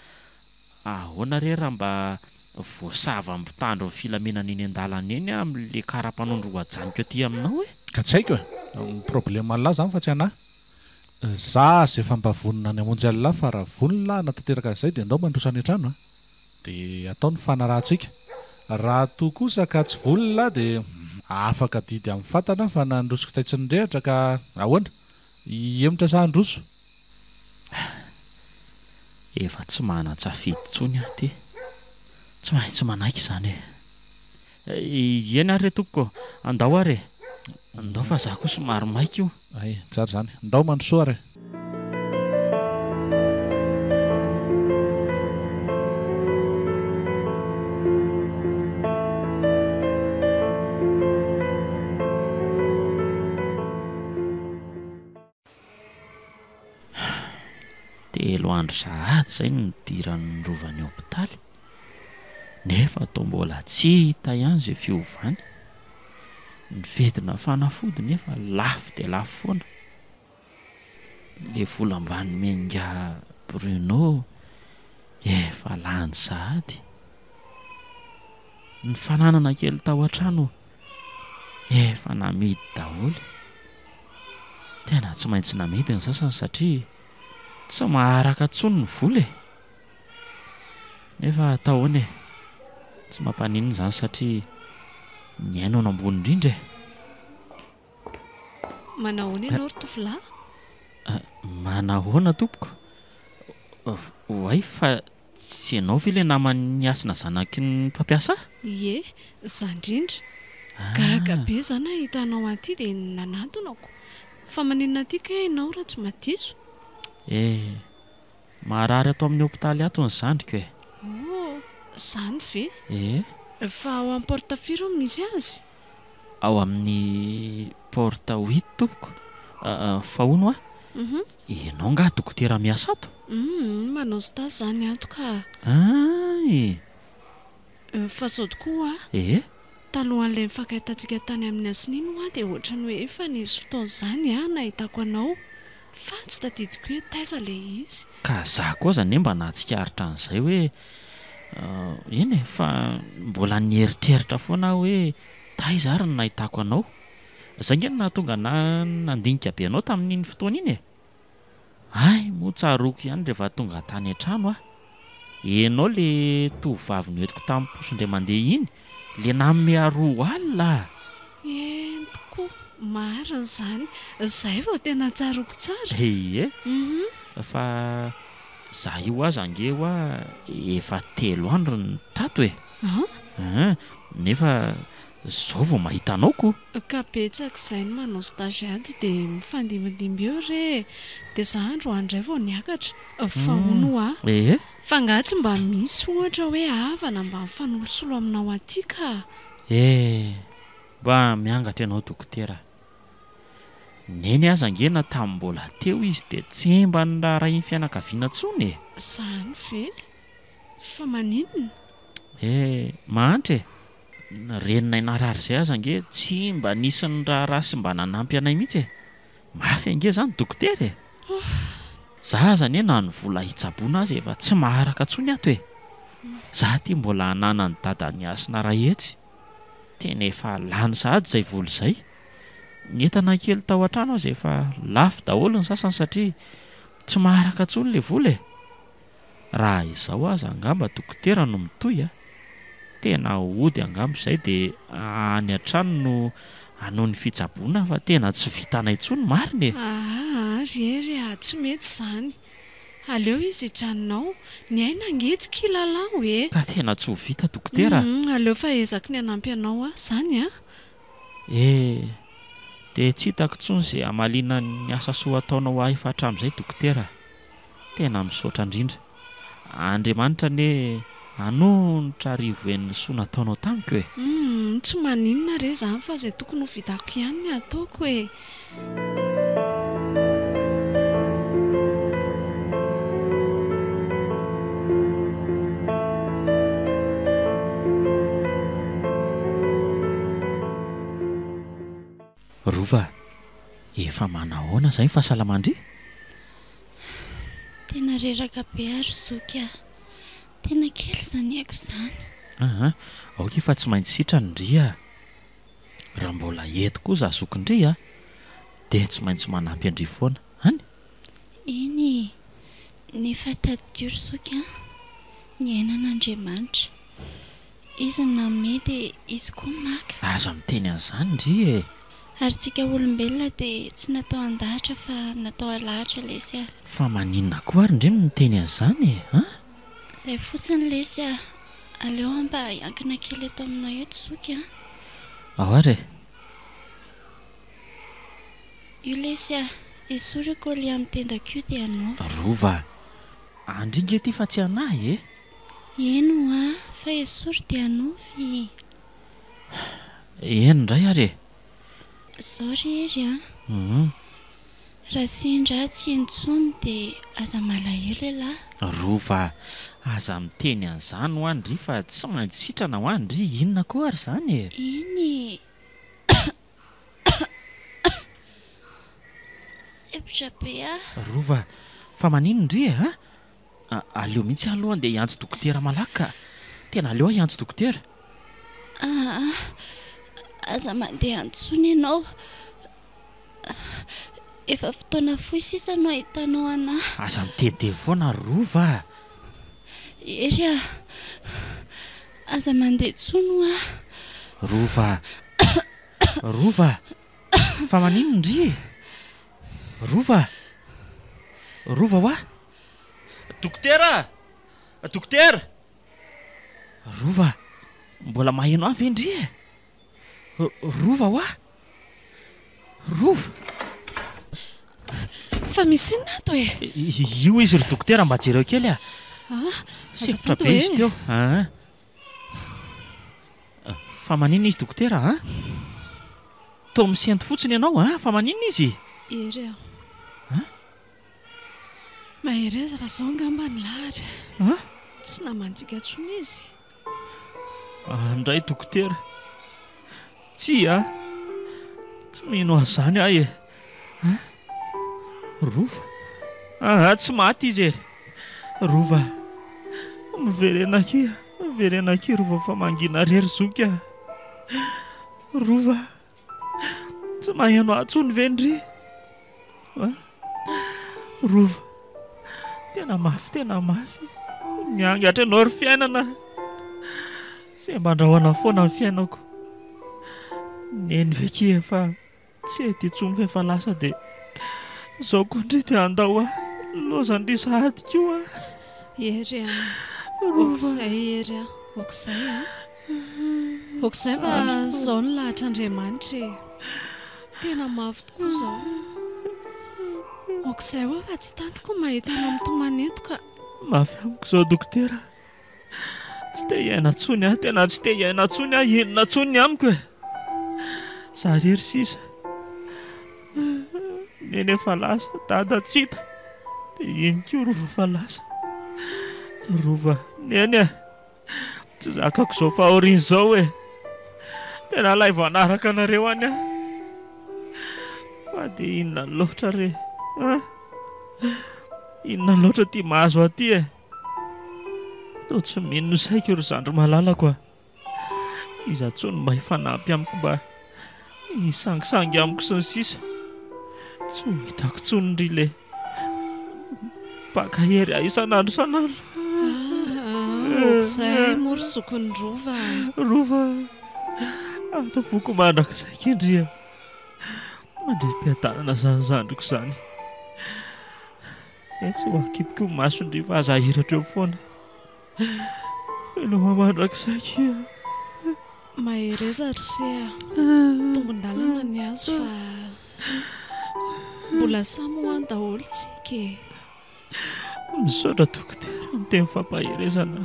Ahoana re raha mba voasava mpitandro ny filaminana eny an-dalana eny aho amin'le kara-panondro ho ajaniko aty aminao e? Ka tsy haiko e! Ny problème an'lah zany fa tsy anah. Za aza efa mba vonona ny hamonjy an'lah fa raha vonona lah hanatanteraka an'izay dia ndao mandroso any an-trano a! Dia atao ny fanarahantsika. Raha toa kosa ka tsy vonona lah dia afaka adidy amin'ny fatana aho fa nandroso kitay tsy nirehitra ka ahoana? Hihemotra sa handroso? Efa tsy manan-tsafidy intsony aho ity. Tsy maintsy manaiky izany e. Eny ary re tompoko ô, andao ary e. Andao fa za koa somary maika io. Hay, tsara izany. Ndao mandrosoa ary e. Telo andro sahady izay no nidiran'ny rovan'ny hopitaly, nefa toa mbola tsy hita ihany izay fiovany. Ny vidina fanafody nefa lafo dia lafo foana. Ilay vola mba nomen'ingahy Bruno efa lany sahady. Ny fananana kely tao an-trano. Efa namidy daholo. Tena tsy maintsy namidy ny sasany satria tsy maharaka intsony ny vola e! Nefa atao ahoana e? Tsy mampaninona izany satria ny aina no ambony indrindra e! Manahoana ianao ry tovolahy? Manahoana tompoko? Oay fa tsy ianao ve ilay naman'i Hasina zanaky ny mpampiasa ahy? Ie, za indrindra. Gaga be za nahita anao aty dia nanantonako. Fa maninona aty kay ianao raha tsy madiso? Eh, marary ato amin'ny hopitaly ato ny zandriko e. Oh, zany ve? Eh. Fa ao amin'ny porte firy no misy azy? Ao amin'ny porte huit tompoko. Fa hono hoa, ianao angaha dokotera miasa ato? Humm, manao stage za ny ato ka. Hay! Fa sao tokoa hoa, Eh? talohan'ilay nifankahitantsika tany amin'ny Hasina iny hoa dia ohatran'ny hoe efa nisy fotoana izany aho nahitako anao fa tsy tadidiko hoe taiza ilay izy. Ka za koa aza anie mba nahatsikaritra an'izay hoe eny e, fa mbola nieritreritra foana aho hoe taiza ary no nahitako anao. Izay ange no nahatonga anà nandinika be anao tamin'iny fotoana iny e. Hay moa tsaroako ihany rehefa tonga tany an-trano aho. Ianao le tovovavy noentiko tamin'ny posy indray mandeha iny, le nanome ahy 20 alina a! Eny tokoa, marina izany. Izay vao tena tsaroako tsara. Ie, fa za io aza ange hoa efa telo andro no tato e! An? Nefa zao vao mahita anao ko! Ka betsaka izay ny manao stage ato dia mifandimbindimby eo re e! Dia za androany indray vao niakatra. Fa hono hoa? Ee? Fa angaha tsy mba misy ohatra hoe havana mba mifanolosolo aminao aty ka? Ee! Mba miangatra ianao dokotera. Neny aza ange na tamin'ny mbola teo izy dia tsy mba niraharahian'ny fianakaviana intsony e! Izany ve? Fa maninona? Eh, mahantra e! Ny reninay narary izay aza ange tsy mba nisy niraharaha sy mba nanampy anay mihitsy e! Mafy ange izany dokotera e! Za aza anie na ny vola hitsaboana aza efa tsy maharaka intsony ato e! Za aty mbola ananan'i dadan'i Hasina 100. Tena efa lany sahady izay vola izay. Ny entana kely tao an-trano aza efa lafo daholo ny sasany satria tsy maharaka intsony ilay vola e! Raha izao aza angamba dokotera no mitohy a! Tena hody angamba izay dia any an-trano no hanohy ny fitsaboana fa tena tsy vitanay intsony marina e! Aa ry Hery a! Tsy mety izany. Aleo izy hijanona ao. Ny aina ange tsy kilalao e! Ka tena tsy ho vita dokotera a! Humm aleo fa ezaky ny hanampy anao aho izany a! Eh! Dia tsy hitako intsony izay hamaliana ny asa soa ataonao ahy efa hatramin'izay dokotera a! Tena misaotra indrindra. Andriamanitra anie hanonitra arivo heny ny soa nataonao tamiko e! Humm, tsy maninona re izany fa izay tokony ho vitako ihany ny ataoko e! Rova, efa manahoana izay ny fahasalaman-dry? Tena reraka be aho ry zoky a! Tena kely izany aiko izany. Aa, aoka efa tsy maintsy sitrana ndry a! Raha mbola eto koa za zokin-dry a, dia tsy maintsy manampy an-dry foana, any? Eny e! Nefa tadidio ry zoky a, ny aina an'Andriamanitra. Izy no nanome dia izy koa maka. Aza miteny an'izany ndry e! Ary tsika olombelona dia tsy natao handahatra fa natao halahatra lesy a! Fa maninona koa ary ndry no miteny an'izany e! An? Zay fotsiny lesy a! Aleo aho mba hiankina kely eto aminao eto zoky a! Ao ary e! Io lesy a! Esory io collier amin'ny tendako io dia anaovy. Rova a! Andry nge ity fa tsy anah e! Eny hoa, fa esory dia anaovy e! Eny indray ary e! Zao ry Hery a! Raha sendra ahy tsy intsony dia aza malahelo elah. Rova a! Aza miteny an'izany hoa ndry fa tsy maintsy sitrana hoa ndry, inona koa ary izany e! Eny e! Sempotra be aho. Rova a! Fa maninona ndry e? A! Aleo mihitsy aho aloha andeha hiantso dokotera malaky ka! Tena aleo aho hiantso dokotera. Aa! Aza mandeha intsony ianao. Efa fotoana fohy sisa no ahitanao anà. Aza miteniteny foana ry Rova a! Hery a! Aza mandeha intsony hoa. Rova a! Rova a! Fa maninona ndry e? Rova a! Rova hoa! Dokotera a! Dokotera! Rova a! Mbola maheno ahy ve ndry e? Rova hoa! Rova! Fa misy inona ato e? Io izy ry dokotera mba jereo kely a! Ah, Sempotra azafady be izy hoe. teo. Aa. Fa maninona izy dokotera a? Toa misento fotsiny ianao a! Fa maninona izy? Hery a. A? Mahereza fa izao angamba ny lahatra. A? Tsy namantsika intsony izy. Andray dokotera. Tsia a! Tsy mino an'izany aho e! A? Rova? Aa, tsy maty izy e! Rova, miverena akia, miverena akia Rova fa mangina rery zoky a! Rova, tsy maheno ahy intsony ve ndry? A? Rova, tena mafy, tena mafy, miangatra ianao ry fiainana! Semban-drahona foana ny fiainako. Neny ve ki efa tsy ety intsony fa efa lasa dia izao koa ndry dia handao ahy. Lozan-dry sahady koa. Hery a! Aok'izay Hery a! Aok'izay a! Aok'izay fa izao no lahatr'Andriamanitra e! Tena mafy tokoa izao. Aok'izay hoa fa tsy tantiko ny mahita anao mitomany eto ka. Mafy amiko izao dokotera. Tsy te hiaina intsony aho, tena tsy te hiaina intsony aho, inona intsony ny amiko e? Za irery sisa. Neny efa lasa, Dada tsy hita. Dia iny koa Rova efa lasa. Rova, Neny e! Tsy zakako izao fahoriana izao e! Tena alaivo hanaraka anareo any aho. Fa dia inona loatra re? An? Inona loatra ity mahazo ahy ity e? Toa tsy mino ny saiko ry zandry malalako a! Iza intsony mba hifanampy amiko mba hisangisangy amiko sy ny sisa Tsy ho hitako intsony ndry le mpankahery ahy isan'andro isan'andro. Ah, aok'izay moa ry zokin'ny Rova a! Rova a! Ato am-poko mandrakizay kendry a! Mandri-piadanana izany zandriko izany. Etsy ho akipiko ny masondry fa aza ahiratra eo foana. Veloma mandrakizay kia. Mahereza ry se a. Tombon-dalana ny azy fa mbola samy ho any daholo tsika e. Misaotra dokotera amin'ny teny fampaherezana.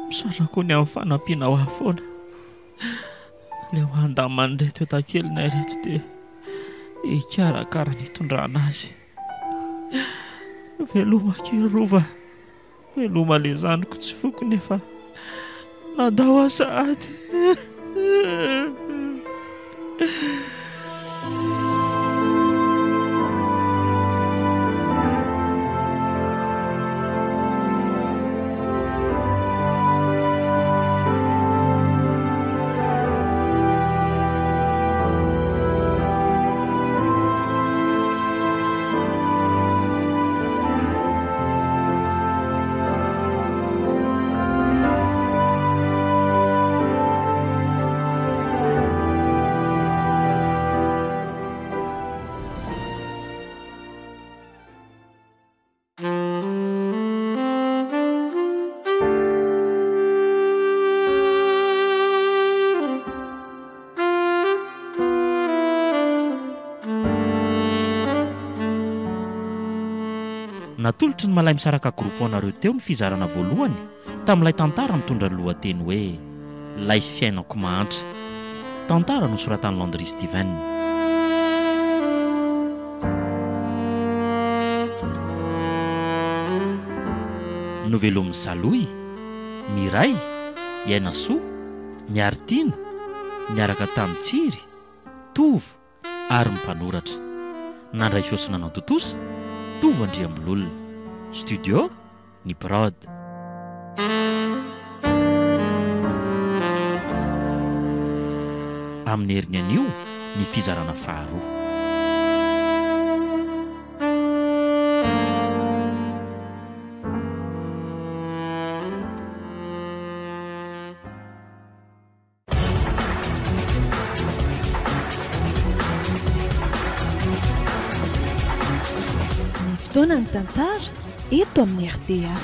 Misaotra koa ny amin'ny fanampianao ahy foana. Aleo handaman'ireto entakelinay ireto dia hikarakara ny hitondrana azy. Veloma kely Rova, veloma le zandriko tsy foko nefa nandao ahy sahady. Natolotry ny Malaimisaraka Group ho anareo teo ny fizarana voalohany tamin'ilay tantara mitondra ny lohateny hoe Lay fiainako mahantra. Tantara nosoratan'i Landry Steven. Novelomin'i Salohy, Miray, Iainasoa, Miaritiana, niaraka tamin'i Tsiry, Tovo ary ny mpanoratra. Nandray feo sy nanantontosa, Tovo Andriambololona. Studio, Ny Prod. Amin'ny heriny anio ny fizarana faharoa. Ny fotoana ny tantara eto amin'ny rta.